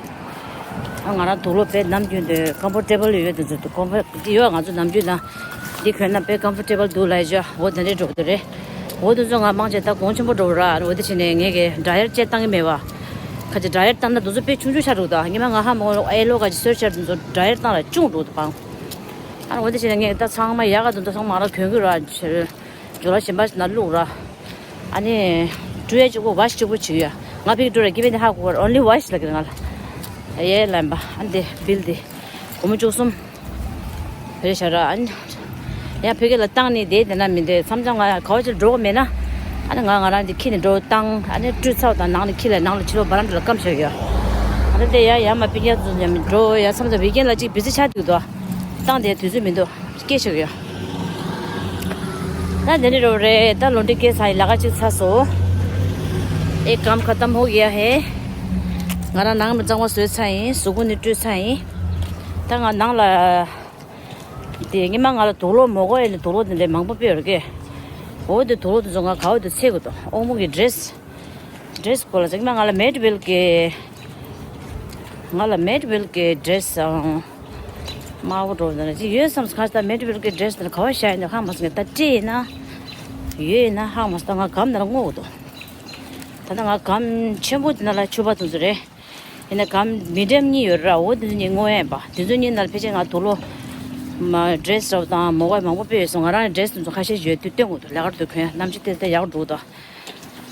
ཨ་ང་རང་དུག་ལོག་དཔེ་ནམ་རྒྱུན་དུ་ཀམ་ཕོར་ཊེ་བལ་ཡོད་དེ་ཚོ་དུ་ཀམ་ཕོར་ཊེ་ཡོད། ང་ཚོ་ནམ་རྒྱུན་ན་འདི་གོན་ན་དཔེ་ཀམ་ཕོར་ཊེ་བལ་འདུག་ལབ་ཡོད། འོ་དེ་འདྲའི་འགྲོ་གི་རེད། འོ་དེ་ཚོ་ང་མང་ཆེ་ད་གོང་ཆེན་པོ་འགྲོ་གི་ར། འོ་དེ་བྱས་ནས་ངས་གི་ཌ་ཡར་ཅེ་བཏང་གི་མེད་བ། ཁ་ཅིག་ཌ་ཡར་བཏང་ན་དུག་ཚོ་དཔེ་ཆུང་ཆུང་ཆགས་འགྲོ་གི། ད་ཉི་མ་ང་ཧ་མ་གོ་ཨེ་ལོ་ཁ་ཅིག་སོས་ཆགས་འདུག་ཌ་ཡར་བཏང་ལ་ཆུང་འགྲོ་གི་དུ་བང་། ཨ་འོ་དེ་བྱས་ནས་ངས་ད་ཚང་མ་ཡག་ག་དུ་ད་ཚང་མ་ར་གོན་གི་ར། ཇོ་ལ་གཞན་པ་ཞིག་ན་བླུགས་ར། ཨ་ནི། ཀྲུའེ་གཅིག་པོ་ཝ་ཤི་གཅིག་པོ་བྱེད་ཡ། ང་ཕ་གི་ཀྲུའེ་ར་སྐྱེ་བའི་ནི་ཧ་གོ་བར་only ཝ་ཤི་ལ་གི་ང་ལ། ཡེ་ལན་པ་ཨ་འདི་བིལ་འདི། སྒོར་མོ་བཅུ་གསུམ། རེད་ཤ་ར་ཨ་ནི། ཡང་ཕ་གི་ལ་བཏང་ནི་དེ་དེ་ན་མི་འདོད་མཚམས་མཚམས་ང་ག་བ་ཅིག་འགྲོ་གི་མེད་ན། ཨ་ནི་ང་ང་རང་འདི་ཁྱི་ནི་འགྲོ་བཏང་ཨ་ནི་བཀྲུས་ཚར་དང་ནང་ནི་ཁྱི་ལ་ནང་ལ་ཕྱི་ལོགས་བ་རན་ཌ་ལ་སྐམ་བཞག་ཡོད། ཨ་ནི་དེ་ཡ་ཡ་མ་པི་ཉག་ཚོ་ཡ་མི་འགྲོ་ཡ་མཚམས་མཚམས་ཝི་ཀེན་ལ་ཅིག་བི་ཛི་ཆགས་འདུག་དོ། བཏང་དེ་དུས་ཚོད་མི་འདུག་སྐད་ཆ་གི་ཡོད། ད་དེ་ནི་རོ་རེད། ད་ལོ་འདྲི་སྐད་ཚ་ཡི་ལ་ཁ་ཅིག་ཚ་སོ། ཨེ་ཀམ་ཁ་ཏམ་ཧོ་གི་ཡ་ཧེ། ང་རང་ནང་མི་གཙང་མ་བཟོས་ཚ་ཡིན། གཟུགས་པོ་ནི་བཀྲུས་ཚ་ཡིན། ད་ང་ནང་ལ། དེ་ཉི་མ་ང་ལ་དུག་ལོག་མོ་གོ་ཨེ་ལ་དུག་ལོག་དེ་འདྲའི་མང་པོ་སྤེལ་ཡོད་རེད་གི། འོ་དེ་དུག་ལོག་དེ་ཚོ་ང་ག་བ་དེ་ཚེ་གི་དོ་ཨོ་མོ་གི་ཌི་རེ་སི། ཌི་རེ་སི་གོ་ལ་ཟེར་ཉི་མ་ང་ལ་མེ་ཌི་ཝེལ་གི། ང་ལ་མེ་ཌི་ཝེལ་གི་ཌི་རེ་སི་ཨང་། དམར་པོ་འགྲོ་ན་ཅི་ཡོད་བསམ་སོང་། ཁ་ཤས་ད་མེ་ཌི་ཝེལ་གི་ཌི་རེ་སི་ནང་ག་བ་བཞག་ཡིན་ན་ཧ་མ་སོང་། ད་སྤྲད་ཡིན་ན་ཡོད་ཡིན་ན་ཧ་མ་སོང་། ད་ང་སྒམ་ནང་ལ་སྔོག་འདུག་ད་ལྟ་ང་སྒམ་ཆེན་པོ་དེ་ནང་ལ་ཕྱུ་པ་དེ་ཚོ་རེད། ཡིན་ན་སྒམ་མི་ཌི་ཡམ་གཉིས་ཡོད་ར། འོ་དེ་ཚོ་གཉིས་སྔོག་ཡ་ཡིན་པ། དེ་ཚོ་གཉིས་ནང་ལ་ཕལ་ཆེར་ང་དུག་ལོག་མ་ཌི་རེ་སི་རབ་དང་མོ་ག་མང་པོ་སྤེལ་ཡོད་སོང་། ང་རང་ལ་ཌི་རེ་སི་དེ་ཚོ་ཁ་ཤས་ཡོད་དུས་སྟོན་དགོས་འདུག་ལས་ཀ་དུ་གོན་ཡ་གནམ་གཤིས་དེ་ལྟ་ཡག་འགྲོ་འདུག་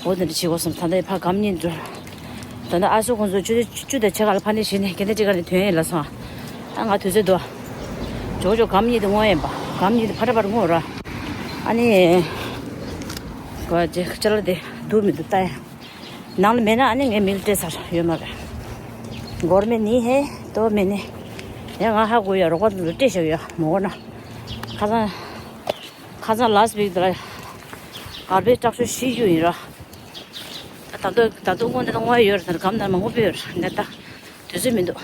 འོ་དེ་འདྲ་བྱེད་དགོས་བསམ། ད་ལྟ་ཕར་སྒམ་གཉིས་འགྲོ། ད་ལྟ་ཨ་སོ་ཁོང་ཚོ་བཅུ་བཅུ་དང་ཕྱེད་ཀ་ལ་ཕ་ནས་བྱས་ནས་སྐད་ཆ་དྲི་ག་ནས་ཐོན་ཡིན་ལ་སོང་། ཨ་ང་དུས་ཚོད་འདུག་ཇོ་ཇོ་སྒམ་གཉིས་དེ་སྔོག་ཡིན་པ། སྒམ་གཉིས་དེ་ཕར་ཕར་སྔོག་ར། ཨ་ནི། ག་ཅེ་ཅ་ལག་དེ་སྡུག་མི་འདུག་ལྟ་ཡ། ནང་ལ་མེད་ན་ཨ་ནི་ངས་མི་ལ་སྤྲད་ཚར་ཡོད་མ་རེད། སྒོར་མེད་ནི་ཧེ་ཏོ་མེད་ནི། ཡ་ང་ཧ་གོ་ཡ་རོགས་པ་ཚོ་སྤྲད་བཞག་ཡ་མོ་གོ་ན། ཁ་སང་། ཁ་སང་ལ་སི་ཝིག་དེ་ལ་གར་བེ་ཇི་སྟོག་ཤོས་བཞི་བཞུགས་ཡིན་ར། ད་དུང་ད་དུང་སྔོན་དེ་ལ་སྔོག་ཡ་ཡོད་རེད། ད་སྒམ་ནང་མང་པོ་སྤོས་ཡོད་རེད་ནས་ད་དུས་ཚོད་མི་འདུག་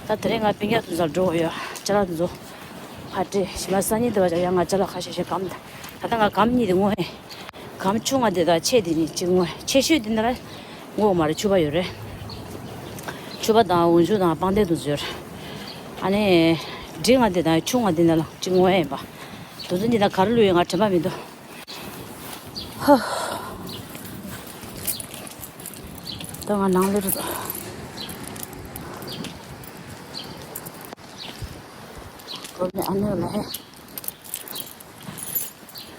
ད་དེ་རིང་ང་སྤུན་ཀྱག་དེ་ཚོ་འགྲོ་ཡོད། ཅ་ལག་དེ་ཚོ་ཕར་སྤྲད། ཞི་མ་སང་ཉིན་དེ་བ་ཡང་ང་ཅ་ལག་ཁ་ཤས་ཤིག་སྒམ་ད་ད་ལྟ་ང་སྒམ་གཉིས་དེ་སྔོག་ཡིན། སྒམ་ཆུང་ང་དེ་དང་ཆེ་དེ་གཉིས་གཅིག་སྔོག་ཆེ་ཤོས་དེ་ནི་ར་སྔོག་མ་རེད། ཕྱུ་པ་ཡོད་རེད། ཕྱུ་པ་དང་འོག་འཇུག་དང་པང་གདན་དེ་ཚོ་ཡོད་རེད། ཨ་ནི། འབྲིང་ང་དེ་དང་ཆུང་ང་དེ་ནི་ལ་གཅིག་སྔོག་ཡིན་པ། དེ་ཚོ་འདི་དང་ག་རེ་བླུགས་ཡོད་ང་དྲན་པ་མི་འདུག་ཧ། ད་ང་ནང་ལོགས་རུ། སྒོར་མོ་ཨ་ནེ་ལ་ཧེ།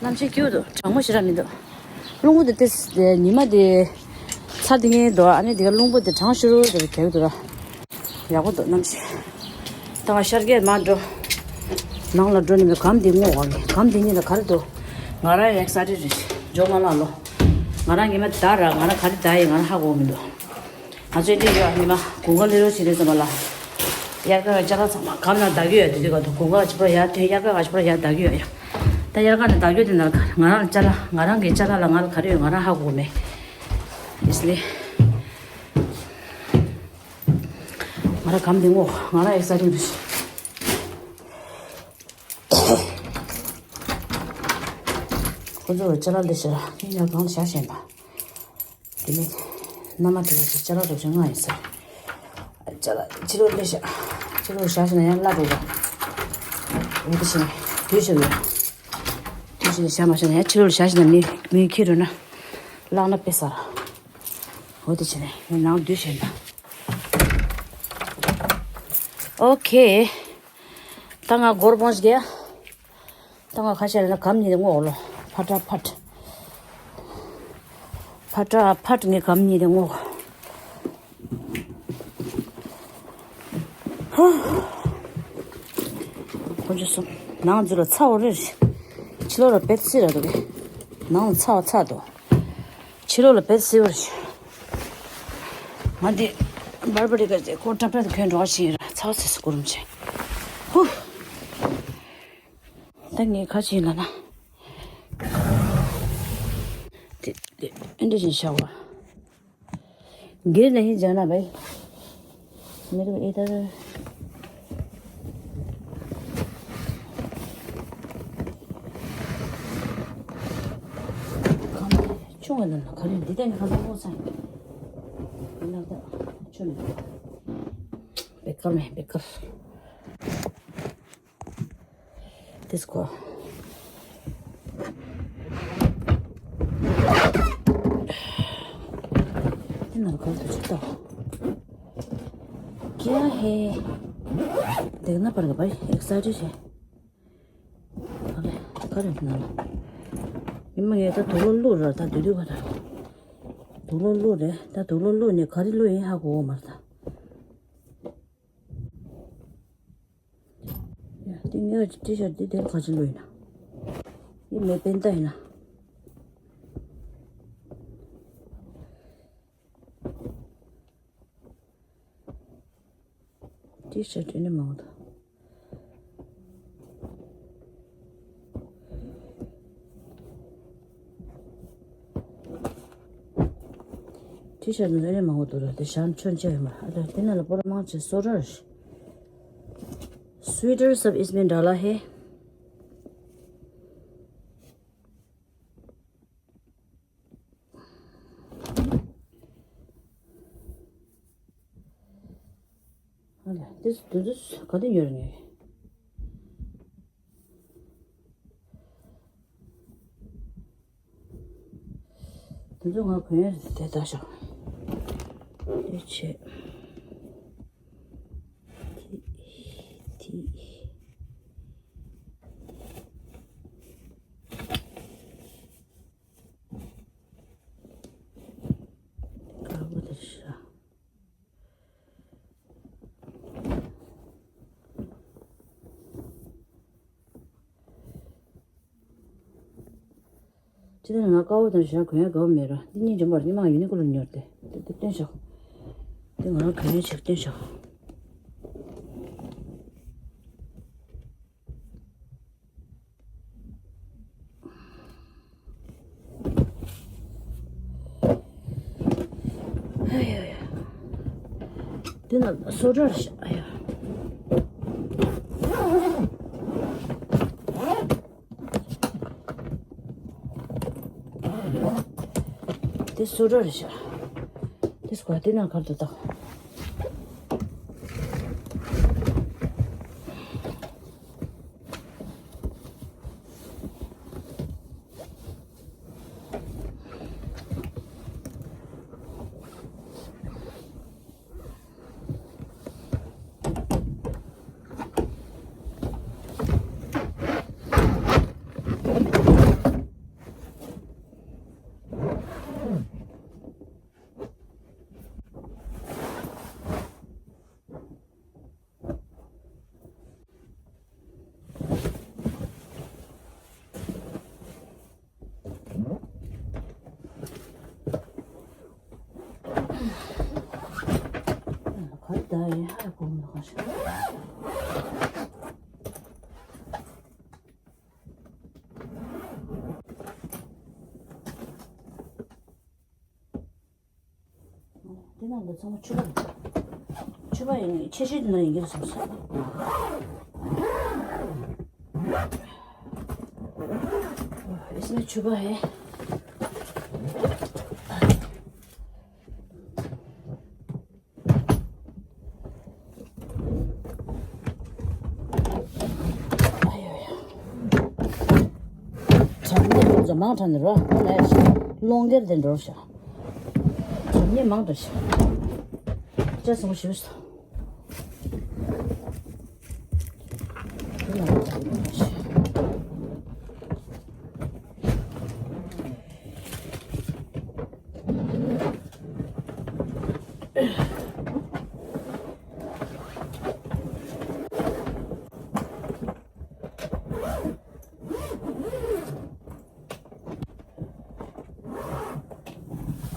གནམ་གཤིས་སྐྱིད་པོ་འདུག་གྲང་མོ་ཞེ་དྲག་མི་འདུག་རླུང་བུ་དེ་ཏིས་དེ་ཉི་མ་དེ་ཚ་དེ་ངའི་འདུག་ཨ་ནི་དེ་ག་རླུང་བུ་དེ་གྲང་ཤུར་དེ་རྒྱག་འདུག་ར། ཡག་པོ་འདུག་གནམ་གཤིས། ད་ང་ཤར་རྒྱག་མར་འགྲོ། ནང་ལ་འགྲོ་ནས་སྒམ་དེ་སྔོག་འོང་གི། སྒམ་དེ་གཉིས་ལ་ག་རེ་འདུག་ང་རང་ཡང་ཨེག་སའི་ཊེཌ་རེད། ཇོ་མ་ལགས་ལོ། ང་རང་ཉི་མ་ད་ར་ང་རང་ག་རེ་ད་ཡིན་ང་རང་ཧ་གོ་མི་འདུག་ང་ཚོའི་འདི་ཡོད་ཉི་མ་དགུན་ཁ་སླེབས་རོགས་བྱེད་དུས་ཙམ་པ་ལ། དབྱར་ཁ་ཅ་ལག་ཚང་མ་སྒམ་ནང་བདག་གི་ཡོད་དེ་དུས་ག་དུས་དགུན་ཁ་ཅི་པར་ཡར་ཐོན། དབྱར་ཁ་ཅི་པར་ཡར་བདག་གི་ཡོད་ཡ། ད་དབྱར་ཁ་ནས་བདག་གི་ཡོད་དེ་ནང་ང་རང་ཅ་ལག་ང་རང་གི་ཅ་ལག་ལ་ང་ལ་ག་རེ་ཡོད་ང་རང་ཧ་གོ་མེད། ཨིས་ལེ། ང་རང་སྒམ་དེ་སྔོག་ང་རང་ཨེག་སའི་ཊེཌ་རེད། ཁོ་ཚོ་ཅ་ལག་ལས་བྱེད་ར་ཡིན་ཡང་གང་ལ་བཞག་བཞིན་པ། དེ་ནས་མནའ་མ་དེ་ཚོ་ཅ་ལག་རུ་ཆུང་ང་ཡིན་ཟེར། ཅ་ལག་ཕྱི་ལོགས་ལས་བཞག་ཕྱི་ལོགས་བཞག་བཞིན་ན་ཡང་བརླག་འགྲོ་ག་འོ་དེ་བྱས་ནས་དུས་ཆེ་བས། དུས་ཆེ་ནས་བཞག་མ་བཞག་ན་ཡང་ཕྱི་ལོགས་བཞག་བཞིན་ན་མི་མི་ཁྱེར་འགྲོ་ན་བརླག་ན་དཔེ་ཟ་ར། འོ་དེ་བྱས་ནས་ངས་ནང་དུས་བཞིན་པ། ཨོ་ཁེ། ད་ང་སྒོར་སྤོན་ཞིག་རྒྱག་ད་ང་ཁ་ཤས་ལ་སྒམ་གཉིས་དེ་སྔོག་ལོ། ཕ་ཏྲ་ཕ་ཏྲ། ཕ་ཏྲ་ཕ་ཏྲ་ངས་སྒམ་གཉིས་དེ་སྔོག་ཁོ་ཚོ་གསུམ་ནང་འཛུལ་ལ་ཚ་བོ་རེད། ཕྱི་ལོགས་ལ་བེད་སི་ར་འདུག་གས། ནང་ལ་ཚ་བ་ཚ་འདུག་ཕྱི་ལོགས་ལ་བེད་སི་བོ་རེད། ང་འདི་བར་བར་རི་ག་ཚེ་ཁོ་ཀྲབ་ཀྲབ་གོན་འགྲོ་བ་ཞིག་ཡིན་ར། ཚ་བ་ཚ་ས་གུ་རུམ་ཆེ། ཧུ། ད་ངས་ཁ་ཅིག་ལ་ན། དེ་དེ་ཨེ་འདྲ་ཞིག་བྱ་བ། སྒེར་ནས་ཡིན་ཟེར་ན་བས། མི་རུ་ཨེ་ད། ཁང་པ་ཆུང་བ་ནང་ལ་ག་རེ་འདི་ལྟ་ནི་ཁང་པ་སྔོ་ཚང་ཡིན། ཡིན་ན་ད་ཆུ་ནི་བེ་ཀར་མེད་བེ་ཀར། དེ་སྐོར། དེ་ནང་གང་དུ་ཆུ་ཏོག་ཀྱ་ཧེ། དེ་ན་པར་ག་པར་ཨེག་སའི་ཊེཌ་བྱས། ཨ་ལེ། ག་རེ་ན་ལ། ཉི་མ་ངས་ད་དུག་ལོག་བླུགས་ར་ད་དུས་དུས་ག་ད། དུག་ལོག་བླུགས་རེད། ད་དུག་ལོག་བླུགས་ནས་ག་རེ་བླུགས་ཡིན་ཧ་གོ་གོ་མ་རེད་ད། ཡ། འདི་ངའི་ཊི་ཤར་ཊི་འདི་དེར་ག་ཅི་ལོས་ཡིན་ན། འདི་མེ་པེན་ཏ་ཡིན་ན། ཊི་ཤར་ཊི་ནི་མང་དང་། ཊི་ཤར་ཊི་ནི་མང་བོ་འདུག་ར། དེ་ཞང་ཆོན་ཆ་ཡོད་མ་ར། ཨ་ད་དེ་ན་ལ་པོ་ར་མང་ཆེ་སོ་ར་ར་ཤི། Sweater सब इसमें डाला है। ཨ་ལ། དེ་དེ་ཚོ་ག་དུས་ཉོས་རེད་ངས། དེ་ཚོ་ང་གོན་ཡ་རེད་དེ་ད་ཤག་དེ་བྱས། དེ་དེ། དཀར་པོ་དེ་ཤག་ཅི་ད་ང་དཀར་པོ་དང་ཞྭ་གོན་ཡ་དགའ་བོ་མེད་ར། འདི་གཉིས་འཇོན་པར་སྔོན་མ་ཡུ་ནི་ཀོ་ལོ་ཉོས་ཏེ། དེ་དེ་སྟོན་ཤོག་དེ་ང་རང་གོན་ཡ་ཆེད་སྟོན་ཤོག་ཨ་ཡ་ཡ། འདི་ན་སོ་སོར་ཤ་ཨ་ཡ། འདི་སོ་སོར་ཤ། འདི་སྐོར་འདི་ན་གར་དུ་བཏགས། དེ་ནང་དུ་ཚང་མ་ཕྱུ་པ་རེད། ཕྱུ་པ་ཡིན་ནི་ཆེ་ཤོས་དེ་ནང་ཡིན་གྱི་རེད་བསམ་སོང་། इसमें छुपा है। དྲང་ནས་ཁོང་ཚོ་མང་དྲགས་ནས་རོ་ཁོ་ལས་སློང་གེར་དེ་འགྲོ་ཤག་དྲང་ནས་མང་དྲགས་ཤག་ཅག་སོང་ཞིབ་སོང་།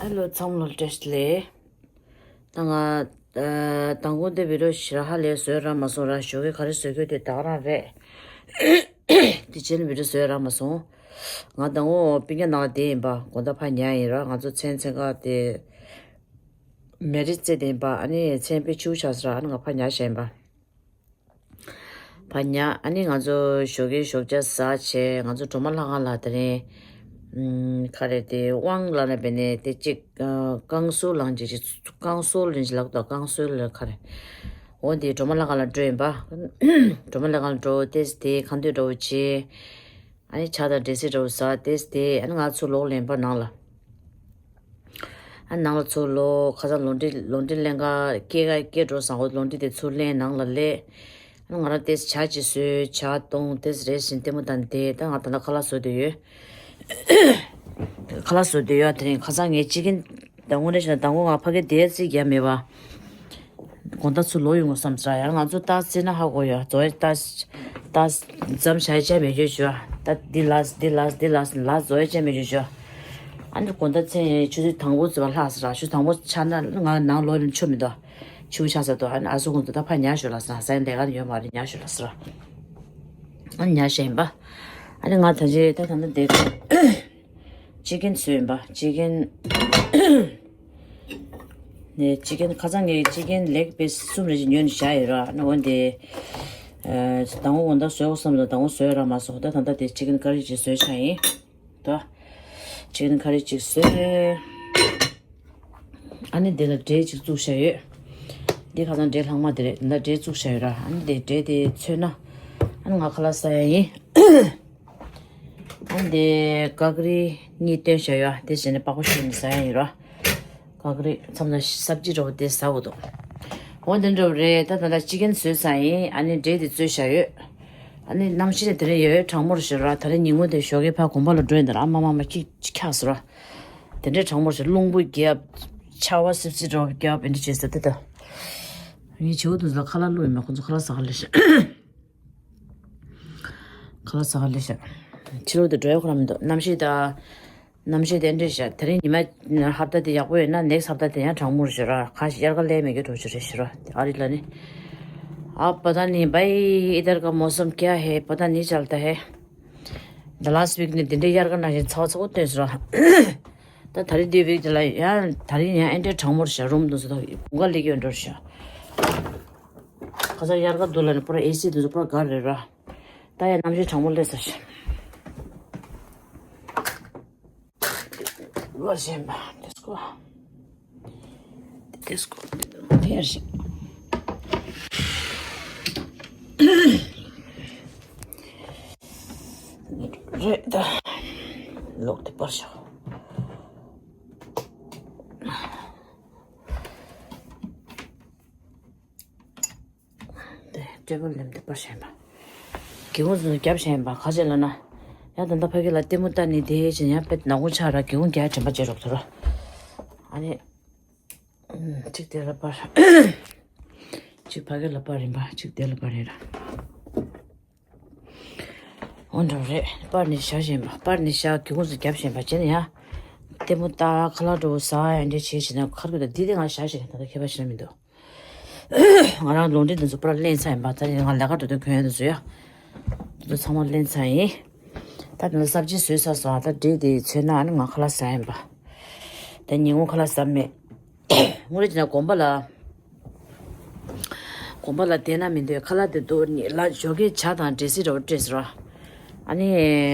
ཧེ་ལོ། ཚང་མ་ལ་བཀྲ་ཤིས་བདེ་ལེགས། ད་ང་ཨ་མདང་དགོང་དེ་བི་ཌི་ཡོ་ཞེ་དྲག་ཧ་ལས་བཟོས་རག་མ་སོང་ར། ཞོགས་ཀས་ག་རེ་བཟོས་ཀྱི་ཡོད་དེ་ད་ག་རང་རེད། དེ་རྗེས་ལ་བི་ཌི་ཡོ་བཟོས་རག་མ་སོང་། ང་མདང་དགོང་སྤུན་ཀྱག་ནང་ལ་བསྡད་ཡིན་པ། དགོང་དག་ཕར་ཉལ་ཡིན་ར། ང་ཚོ་མཚན་མཚན་ཁ་དེ་མེ་རི་རྩེ་དེ་ཡིན་པ། ཨ་ནི་མཚན་དཔེ་ཆུ་ཆགས་སོང་ར། ཨ་ནི་ང་ཕར་ཉལ་བཞག་ཡིན་པ། ཕར་ཉལ། ཨ་ནི་ང་ཚོ་ཞོགས་ཀའི་ཞོགས་ཇ་ཟ་བྱས། ང་ཚོ་སྒྲོལ་མ་ལྷ་ཁང་ལ་དེ་རིང་ཨམ་ག་རེ་དེ་དབང་ལ་ན་བེ་ནས་དེ་གཅིག་ཨ་བསྐང་གསོལ་ལངས་ཅིག་བསྐང་གསོལ་ལེན་ཅིག་ལག་ཏུ་བསྐང་གསོལ་ལ་ག་རེ། འོ་འདི་སྒྲོལ་མ་ལྷ་ཁང་ལ་འགྲོ་ཡིན་པ། སྒྲོལ་མ་ལྷ་ཁང་ལ་འགྲོ། ཏེས་དེ་ཁ་འདོན་འདྲ་བོ་བྱས། ཨ་ནི་ཇ་དང་འབྲས་སིལ་འདྲ་བོ་ཟ། ཏེས་དེ་ཨ་ནི་ང་ཚུར་ལོག་ལེན་པ་ནང་ལ། ཨ་ནང་ལ་ཚུར་ལོག། ཁ་སང་ལོ་འདྲི་ལོ་འདྲི་ལེན་ག་སྐྱེལ་ག་སྐྱེལ་འགྲོ་བསམ། འོ་ལོ་འདྲི་དེ་ཚུར་ལེན་ནང་ལ་སླེབས། ཨ་ང་རང་ཏེས་ཇ་ཅིག་བཟོས། ཇ་བཏུང་། ཏེས་རེ་བཞིན་ལྟད་མོ་བལྟས་བསྡད། ད་ང་ད་ལྟ་ཁ་ལག་བཟོ་བསྡད་ཡོད། ཁ་ལག་བཟོ་བསྡད་ཡོད། དེ་རིང་ཁ་སང་ངས་ཅི་ཀིན་ད་དངོས་གནས་བྱས་ན་ད་དངོས་ང་ཕ་གི་དེ་རྩིས་རྒྱབ་མེད་པ། དགོང་དག་ཚུར་ལོག་ཡོང་དགོས་བསམ་ཟེར་ཡང་ང་ཚོ་ཏ་རྩིས་ན་ཧ་གོ་ཡོད། ཛོ་ཏ་ཏ་འཛམ་ཞའི་ཅ་མེད་རྒྱུ་ཞུ། ཏ་འདི་ལས་འདི་ལས་འདི་ལས་ལ་ཛོ་ཡ་ཅ་མེད་རྒྱུ་ཞུ། ཨ་ནི་དགོང་དག་མཚན་ཆུ་ཚོད་དང་པོ་ཙམ་ལྷག་ཟེར་ར། ཆུ་དང་པོ་ཆགས་ན་ང་ནང་ལོག་ཡོང་ཆོ་མི་འདུག་ཆུ་ཆགས་ས་དུ་ཨ་ནི་ཨ་སུ་ཁོང་ཚོ་ད་ཕར་ཉལ་ཤོག་ལ་ཟེར། ས་ཡ་ལས་ཀ་ཡོད་མ་རེད། ཉལ་ཤོག་ལ་ཟེར། ཨ་ནི་ཉལ་བཞག་ཡིན་པ། ཨ་ནི་ང་ད་ཅི་ད་ད་ནི་བསྡད། ཅི་ཀིན་བཟོས་ཡིན་པ། ཅི་ཀིན། ནས་ཅི་ཀིན་ཁ་སང་ངས་ཅི་ཀིན་ལེག་པིས་གསུམ་རེ་ཞིག་ཉོས་ནས་བཞག་ཡོད་ར། ཨ་ནི་འོན་ཏེ། ཨ་དང་པོ་དགོང་དག་བཟོས་འོ་བསམ་ལ་དང་པོ་བཟོས་ར་མ་སོང་། ད་ད་ལྟ་དེ་ཅི་ཀིན་ཀ་རི་ཅིག་བཟོས་བཞག་ཡིན། ད་ཅི་ཀིན་ཀ་རི་ཅིག་བཟོས། ཨ་ནི་དེ་ལ་འབྲས་ཅིག་བཙུགས་བཞག་ཡོད། འདི་ཁ་སང་འབྲས་ལྷག་མ་དེ་རེད། འདི་འབྲས་བཙུགས་བཞག་ཡོད་ར། ཨ་ནི་དེ་འབྲས་དེ་ཚོས་ན། ཨ་ནི་ང་ཁ་ལག་ཟ་ཡ་ཡིན། ཨ་ནི་དེ་ཀ་ཀི་རི་གཉིས་བཏོན་བཞག་ཡོད། དེ་བྱས་ནས་པགས་པ་བཤུས་ནས་ཟ་ཡ་ཡིན་ར། ཀ་ཀི་རི་མཚམས་ལ་སབ་ཇི་འདྲ་བོ་དེ་ཟ་འོ་དོ། འོ་དེ་འདྲ་བོ་རེད། ད་ད་ལྟ་ཅི་ཀིན་བཟོས་ཚར་ཡིན། ཨ་ནི་འབྲས་དེ་བཙོས་བཞག་ཡོད། ཨ་ནི་གནམ་གཤིས་དེ་རིང་ཡོད་གྲང་མོ་རེད་ཤག་ར། དེ་རིང་ཉིན་གུང་དེ་ཞོགས་ཀས་ཕར་དགོན་པ་ལ་འགྲོ་ཡིན་ད་ར། ཨ་མ་མ་མ་ཁྱི་ཁྱག་སོ་ར། དེ་འདྲའི་གྲང་མོ་རེད་ཤག། རླུང་བུ་རྒྱབ། ཆར་པ་སིབ་སིབ་འདྲ་བོ་རྒྱབ། ཨེ་འདྲ་བྱས་ཟེར་ཏེ་ད། ངའི་བྱིའུ་དེ་ཚོ་ལ་ཁ་ལག་བླུགས་ཡིན་མ། ཁོ་ཚོ་ཁ་ལག་ཟ་ག་སླེབས་ཤག་ཁ་ལག་ཟ་ག་སླེབས་ཤག་ཕྱི་ལོགས་དུ་འགྲོ་ཡ་ཁོ་རང་མི་འདུག་གནམ་གཤིས་ད། གནམ་གཤིས་དེ་འདྲ་ཤག་དེ་རིང་ཉི་མ་ཧབ་ཏ་དེ་ཡག་པོ་ཡོད་ན་next ཧབ་ཏ་དེ་ཡང་གྲང་མོ་རེད་ཤག་ར། ཁ་ཤས་དབྱར་ཁ་སླེབས་མེད་རྒྱུ་འགྲོ་རྒྱུ་རེད་ཤག་ར། དེ་ཨ་རི་ལ་ནི། अब पता नहीं भाई, इधर का मौसम क्या है, पता नहीं चलता है। The last week ནི་དེ་འདྲའི་དབྱར་ཁ་ནང་བཞིན་ཚ་བ་ཚ་པོ་བཏོན་སོང་ར། ད་ད་རིང་འདི་week དེ་ལ་ཡང་ད་རིང་ཡང་ཨེ་འདྲའི་གྲང་མོ་རེད་ཤག་རུམ་དུ་སོ་ད་དགུན་ཁ་སླེབས་ཀྱི་ཡོད་འགྲོ་རེད་ཤག་ཁ་སང་དབྱར་ཁ་དུས་ལ་ནི་པུ་ར་ཨེ་སི་དུས་སུ་པུ་ར་དགའ་རེད་ར། ད་ཡང་གནམ་གཤིས་གྲང་མོ་སླེབས་ཚར་ཤག་བ་ཞེན་པ་དེ་སྐོ་དེ་སྐོ་དེ་ཡར་ཞིག་རེད་ད། ལོག་དེ་པར་ཤོག་དེ་ཊེ་བལ་ལེམ་དེ་པར་བཞེངས་པ། སྒེའུ་ཁུང་ཚོ་རྒྱབ་བཞེངས་པ་ག་ཅེ་ལ་ན། ཡང་ད་ལྟ་ཕ་གི་ལ་ལྟད་མོ་ལྟ་ནི་དེ་བཞིན་ཡང་དཔེ་ནག་ཁུང་ཆགས་ར། སྒེའུ་ཁུང་རྒྱབ་དྲན་པ་བརྗེད་རོགས་ཐུབ་ར། ཨ་ནི། གཅིག་དེ་ལ་པར། གཅིག་ཕ་གི་ལ་པར་ཡིན་པ། གཅིག་དེ་ལ་པར་ཡིན་ར། འོ་འདྲ་རེད། པར་ནི་བཞག་བཞིན་པ། པར་ནི་བཞག་སྒེའུ་ཁུང་ཚོ་རྒྱབ་བཞིན་པ་བྱས་ནས་ཡང་། ལྟད་མོ་ལྟ་ཁ་ལག་འགྲོ་ཟ་ཡང་འདྲ་བྱེད་བྱེད་ན་ཁར་གི་ད་འདི་དེ་ང་བཞག་བཞིན་ད་ལྟ་ཁྱད་པར་ཞིག་མི་འདུག་ང་རང་ལོ་འདྲི་འདི་ཚོ་པར་ལེན་ཚར་ཡིན་པ། ད་ང་ལས་ཀ་འགྲོ་དུས་གོན་ཡ་འདི་ཚོ་ཡ། འདི་ཚོ་ཚང་མ་ལེན་ཚར་ཡིན། ད་དེ་ལ་སབ་ཇི་བཟོས་ཚར་སོང་། ད་འབྲས་དེ་ཚོས་ན་ཨ་ནི་ང་ཁ་ལག་ཟ་ཡིན་པ། ད་ཉིན་གུང་ཁ་ལག་ཟ་མེད། དངོས་གནས་བྱས་ན་དགོན་པ་ལ། དགོན་པ་ལ་བསྡད་ན་མི་འདོད། ཁ་ལག་དེ་འདུག་ནི་ལ་ཞོགས་ཀས་ཇ་དང་འབྲས་སིལ་འདྲ་བོ་སྤྲད་ཟེར་བ། ཨ་ནི་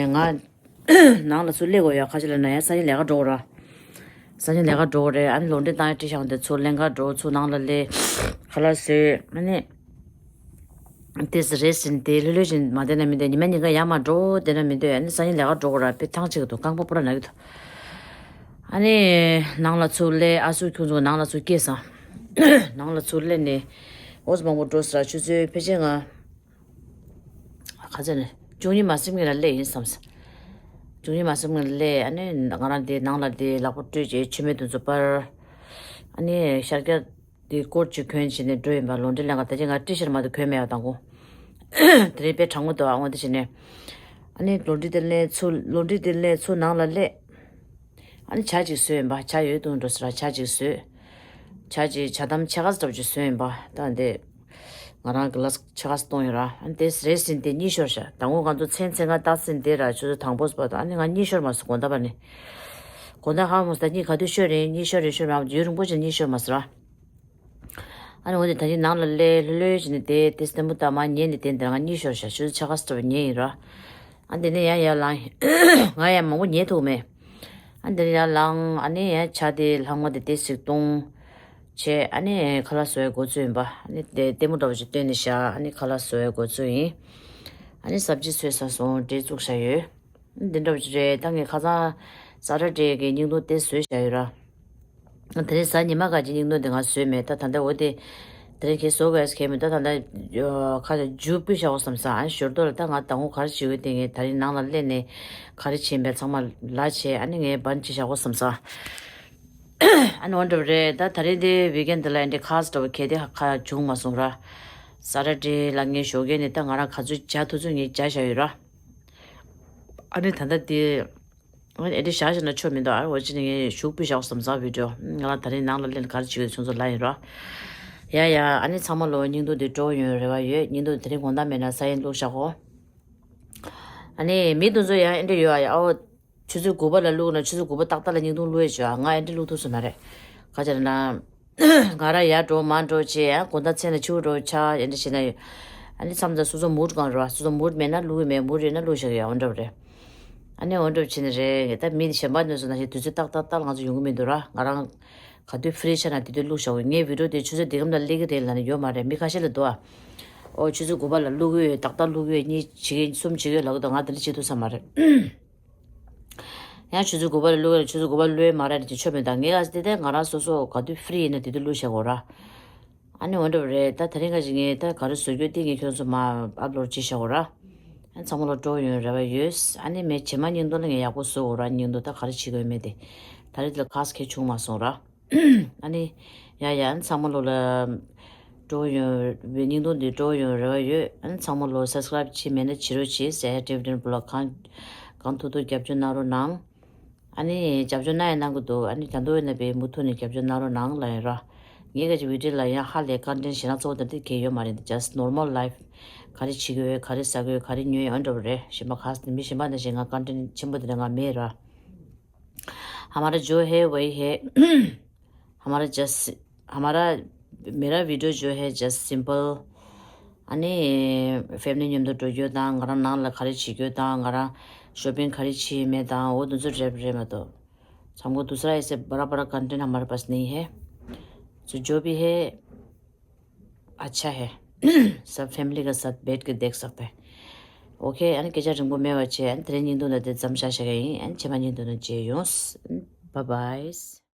ང་ནང་ལ་ཚུར་སླེབས་དགོས་ཡ། ཁ་ཅིག་ལ་ན་ཡ་སང་ཉིན་ལས་ཀ་འགྲོ་དགོས་ར། སང་ཉིན་ལས་ཀ་འགྲོ་དགོས་རེད། ཨ་ནི་ལོ་འདྲེ་བཏང་ཡ་བྲིས་བཞག་འདི་ཚུར་ལེན་ག་འགྲོ། ཚུར་ནང་ལ་སླེབས། ཁ་ལག་བཟོས། ཨ་ནི། དེ་ཟེར་རེད་ཟིན་དེ་ལྷོད་ལྷོད་བཞིན་མ་བསྡད་ན་མི་འདོད། ཉི་མ་ཉིན་གང་ཡར་མར་འགྲོ་བསྡད་ན་མི་འདོད། ཨ་ནི་སང་ཉིན་ལས་ཀ་འགྲོ་དགོས་ར། དཔེ་ཐང་ཆད་ཀྱི་འདུག་རྐང་པ་པུ་ར་ན་གི་འདུག་ཨ་ནི་ནང་ལ་ཚུར་སླེབས། ཨ་སུ་ཁྱུང་ཚོ་ནང་ལ་ཚུར་སྐྱེལ་སོང་། ནང་ལ་ཚུར་སླེབས་ནས་འོ་ཙམ་མང་པོ་འགྲོ་ས་ར། ཆུ་ཚོད་ཕལ་ཆེར་ང་ག་ཚོད་ནས་བཅུ་གཉིས་མ་ཟིན་གྱི་ལ་སླེབས་ཡིན་བསམ་སོང་། བཅུ་གཉིས་མ་ཟིན་གྱི་ལ་སླེབས། ཨ་ནི་ང་རང་དེ་ནང་ལ་དེ་ལག་པ་བཀྲུས་བྱས་མཆོད་མེ་དེ་ཚོ་སྤར། ཨ་ནི་ཤར་རྒྱག་དེ་སྐོར་གཅིག་གོན་བྱས་ནས་འགྲོ་ཡིན་པ། ལོ་འདྲེ་ལེན་ག་ད་ཅི་ང་ཊི་ཤར་མ་གཏོགས་གོན་མེད་པ་དང་གོ། དེ་རིང་དཔེ་གྲང་མོ་འདུག་ཨ་འོ་དེ་བྱས་ནས། ཨ་ནི་ལོ་འདྲེ་དེ་ལེན་ཚུར་ལོ་འདྲེ་དེ་ལེན་ཚུར་ནང་ལ་སླེབས། ཨ་ནི་ཇ་ཅིག་བཟོས་ཡིན་པ། ཇ་ཡོད་དུ་འགྲོ་ཟེར་ར། ཇ་ཅིག་བཟོས། ཇ་ཅིག་ཇ་དམ་ཕྱེད་ཀ་ཙམ་ཅིག་བཟོས་ཡིན་པ། ད་འདི་ང་རང་གི་ལ་ཕྱེད་ཀ་གཏོང་ཡིན་ར། ཨ་ནི་དེ་རེས་ཟིན་དེ་གཉིད་ཤོར་ཤག་དང་པོ་ང་ཚོ་མཚན་མཚན་ང་ཏག་ཟིན་དེ་ར། ཆུ་ཚོད་དང་པོ་སྤ་ཏོ། ཨ་ནི་ང་གཉིད་ཤོར་མ་སོང་། དགོང་དག་པ་ནི། དགོང་དག་ཧ་མོ་ད་གཉིད་ག་དུས་ཤོར་རེད། གཉིད་ཤོར་རེད་ཤོར་མ། ཡུན་རིང་པོ་ཅིག་གཉིད་ཤོར་མ་སོང་ར། ཨ་ནི་འོ་དེ་ད་ཅི་ནང་ལ་སླེབས་ལྷོད་ལྷོད་བྱས་ནས་བསྡད། དེ་སྟན་པོ་ད་མ་ཉལ་ནས་བསྡད། འདིར་ང་གཉིད་ཤོར་ཤག་ཆུ་ཚོད་ཕྱེད་ཀ་ཙམ་ཉལ་ཡིན་ར། ཨ་འདི་ནས་ཡང་ཡར་ལངས། ང་ཡང་མང་པོ་ཉལ་ཐུབ་མེད། ཨ་འདིར་ཡར་ལངས། ཨ་ནི་ཡང་ཇ་དེ་ལྷག་མ་དེ་དེ་ཟིག་བཏུང་བྱས། ཨ་ནི་ཁ་ལག་བཟོ་ཡའི་འགོ་ཚུགས་ཡིན་པ། ཨ་ནི་དེ་ལྟད་མོ་འདྲ་པོ་ཅིག་བཏོན་ནས་བཞག་ཨ་ནི་ཁ་ལག་བཟོ་ཡའི་འགོ་ཚུགས་ཡིན། ཨ་ནི་སབ་ཇི་བཟོས་ཚར་སོང་། འབྲས་བཙུགས་བཞག་ཡོད། འདི་འདྲ་པོ་ཅིག་རེད། ད་ངས་ཁ་སང་ཛ་ར་ཌེ་གི་བརྙན་ཐུང་དེ་བཟོས་བཞག་ཡོད་ར། དེ་རིང་གཟའ་ཉི་མ་ག་ཅིག་བརྙན་ཐུང་དེ་ང་བཟོས་མེད། ད་ད་ལྟ་འོ་དེ་དེ་རིང་ཁྱེད་བཟོ་དགོས་ཟེར་མཁན་མེད། ད་ད་ལྟ་ཁ་ཅིག་མཇུག་སྤུས་བཞག་གོ་བསམ་ས། ཨ་ཞོར་དོ་ལ་ད་ང་དང་པོ་ག་རེ་བྱེད་དགོས་དེ་ངས་ད་རིང་ནང་ལ་སླེབས་ནས་ག་རེ་བྱེད་པའི་ཚང་མ་ལ་བྱས། ཨ་ནི་ངས་བན་ཅི་བཞག་གོ་བསམ་ས། ཨ་ནི་འོ་འདྲ་པོ་རེད། ད་ད་རིང་དེ་ཝི་ཀེན་དེ་ལ་འདི་ཁ་ཙ་འདྲ་པོ་གལ་ཏེ་ཁ་བྱུང་མ་སོང་ར། ཛ་ར་ཌེ་ལ་ངས་ཞོགས་ཀས་ནས་ད་ང་རང་ག་ཚོད་ཇ་ཐུབ་ཚོད་ངས་ཇ་བཞག་ཡོད་ར། ཨ་ནི་ད་ལྟ་དེ་ཨ་ནི་ཨེ་འདྲ་བཞག་བཞག་ན་ཆོ་མི་འདུག་ཨ་འོ་ཅི་ནས་ངས་ཞུགས་པི་བཞག་བསམ་ས་བི་ཌི་ཡོ། ང་རང་ད་རིང་ནང་ལ་སླེབས་ནས་ག་རེ་བྱེད་ཀྱི་ཡོད་ཆུང་ཆུང་ལ་ཡིན་ར། ཡ་ཡ། ཨ་ནི་ཚང་མ་ལོ་བརྙན་ཐུང་འདི་སྤྲོ་ཡོང་རེ་བ་ཡོད། བརྙན་ཐུང་དེ་རིང་དགོང་དག་མེད་ན་གཟའ་ཡིན་བླུགས་བཞག་གོ། ཨ་ནི་མི་དེ་ཚོ་ཡང་ཨེ་འདྲ་ཡོད་ཨ་ཡ། ཨོ། ཆུ་ཚོད་དགུ་པ་ལ་བླུགས་ན་ཆུ་ཚོད་དགུ་པ་ཏག་ཏག་ལ་བརྙན་ཐུང་བླུགས་ཡས་བྱོས་ཨ། ང་ཨེ་འདྲ་བླུགས་ཐུབ་ས་མ་རེད། ག་ཅི་ལབ་ན། ང་རང་ཡར་འགྲོ་མར་འགྲོ་བྱས་ཨ། དགོང་དག་མཚན་ལ་ཕྱི་པོ་འགྲོ་ཆགས་ཨེ་འདྲ་བྱས་ན་ཡོད། ཨ་ནི་མཚམས་མཚམས་སོ་སོ་མུཌ་གང་རུང་བ། སོ་སོ་མུཌ་མེད་ན་བླུགས་ཀྱི་མེད། མུཌ་ཡོད་ན་བླུགས་བཞག་གི་ཡོད། འོ་འདྲ་པོ་རེད། ཨ་ནི་འོ་འདྲ་པོ་བྱས་ནས་རེད། ད་མི་གཞན་པ་འདི་ཚོ་ནང་བཞིན་དུས་ཚོད་ཏག་ཏག་ཏག་ལ་ང་ཚོ་ཡོང་གི་མི་འདུག་ར། ང་རང་ག་དུས་ཕི་རི་ཆགས་ན་དེ་དུས་བླུགས་བཞག་གི། ངའི་བི་ཌི་ཡོ་དེ་ཆུ་ཚོད་འདི་གམ་ལ་སླེབས་ཀྱི་རེད་ལབ་ནས་ཡོད་མ་རེད། མི་ཁ་ཤས་ལ་འདུག་ཨ། ཨོ་ཆུ་ཚོད་དགུ་པ་ལ་བླུགས་ཡོད། ཏག་ཏག་བླུགས་ཡོད། གཉིས་བྱེད་ཀྱི་གསུམ་བྱེད་ཀྱི་ཡོད་ལབ་གི་འདུག་ང་དེ་འདྲ་བྱེད་ཐུབ་ས་མ་རེད། ཡང་ཆུ་ཚོད་དགུ་པ་ལ་བླུགས་ཡོད། ཆུ་ཚོད་དགུ་པ་ལ་བླུགས་ཡོད་མ་རེད་ཅེས་ཆོ་མེད། ད་ངས་ཨ་དེ་དེ་ང་རང་སོ་སོ་ག་དུས་ཕི་རི་ཡིན་ན་དེ་དུས་བླུགས་བཞག་གོ་ར། ཨ་ནི་འོ་འདྲ་པོ་རེད། ད་དེ་རིང་ཁ་ཅིག་ངས་ད་ག་རེ་བཟོ་རྒྱུ་དེ་ངས་ཁྱོད་ཚོ་མ་ཨབ་ལོཌ་བྱེད་བཞག་གོ་ར། ཨ་ཚང་མ་ལ་སྤྲོ་ཡོང་རེ་བ་ཡོད། ཨ་ནི་མེད་རྗེས་མ་བརྙན་ཐུང་ལ་ངས་ཡག་པོ་བཟོ་གོ་ར། བརྙན་ཐུང་ད་ག་རེ་བྱེད་དགོས་མེད་དེ། ད་རེས་ལ་ཁག་ཁེ་བྱུང་མ་སོང་ར། ཨ་ནི། ཡ་ཡ། ཨ་ནི་ཚང་མ་ལོ་ལ། སྤྲོ་ཡོང་བའི་བརྙན་ཐུང་འདི་སྤྲོ་ཡོང་རེ་བ་ཡོད། ཨ་ནི་ཚང་མ་ལོ་སབ་སི་ཀ་རབ་བྱེད་མེད་ན་བྱེད་རོགས་བྱེད། ཟེར་ཡ་ཌེབ་ཌེན་པོ་ལ་གང་གང་ཐུབ་ཐུབ་རྒྱབ་སྐྱོར་གནང་རོགས་གནང་། ཨ་ནི་རྒྱབ་སྐྱོར་གནང་ཡ་གནང་གི་འདུག་ཨ་ནི་ད་དུང་ཡིན་ན་བའི་མུ་མཐུད་ནས་རྒྱབ་སྐྱོར་གནང་རོགས་གནང་ལབ་ཡིན་ར། ངས་ག་ཅིག་བི་ཌི་ཡོ་ལ་ཡང་ཧ་ལས་ཀོན་ཊེན་ཊི་ཞེ་དྲག་གཙོ་བོ་དེ་འདྲ་གང་ཡོད་མ་རེད། ཇ་སི་ཊི་ནོར་མལ་ལའིཕ། ག་རེ་བྱེད་ཀྱི་ཡོད། ག་རེ་ཟ་གི་ཡོད། ག་རེ་ཉོས་ཡོད། འོ་འདྲ་པོ་རེད། གཞན་པ་ག་ས་མི་གཞན་པ་འདྲ་ཞིག་ང་ཀོན་ཊེན་ཊི་ཆེན་པོ་དེ་འདྲ་ང་མེད་ར། हमारा जो है वही है। हमारा जस्ट हमारा मेरा वीडियो जो है जस्ट सिंपल। ཨ་ནི་ཕེ་མི་ལི་མཉམ་དུ་འགྲོ་རྒྱུ་དང་། ང་རང་ནང་ལ་ག་རེ་བྱེད་རྒྱུ་དང་། ང་རང་ཤོ་པིང་ག་རེ་བྱེད་མེད་དང་། འོ་དེ་ཚོ་རེད་རེད་མ་གཏོགས། हमको दूसरा ऐसे बड़ा बड़ा कंटेंट हमारे पास नहीं है। तो जो भी है अच्छा है। सब फैमिली का साथ बैठ के देख सकते हैं। ओके, ཨ་ནི་སྐད་ཆ་རིང་པོ་མེད་པ་བྱས། ཨ་ནི་དེ་རིང་བརྙན་ཐུང་འདི་འདིར་མཚམས་བཞག་བཞག་གི་ཡིན། ཨ་ནི་རྗེས་མ་བརྙན་ཐུང་ནང་མཇལ་ཡོང་། Bye bye།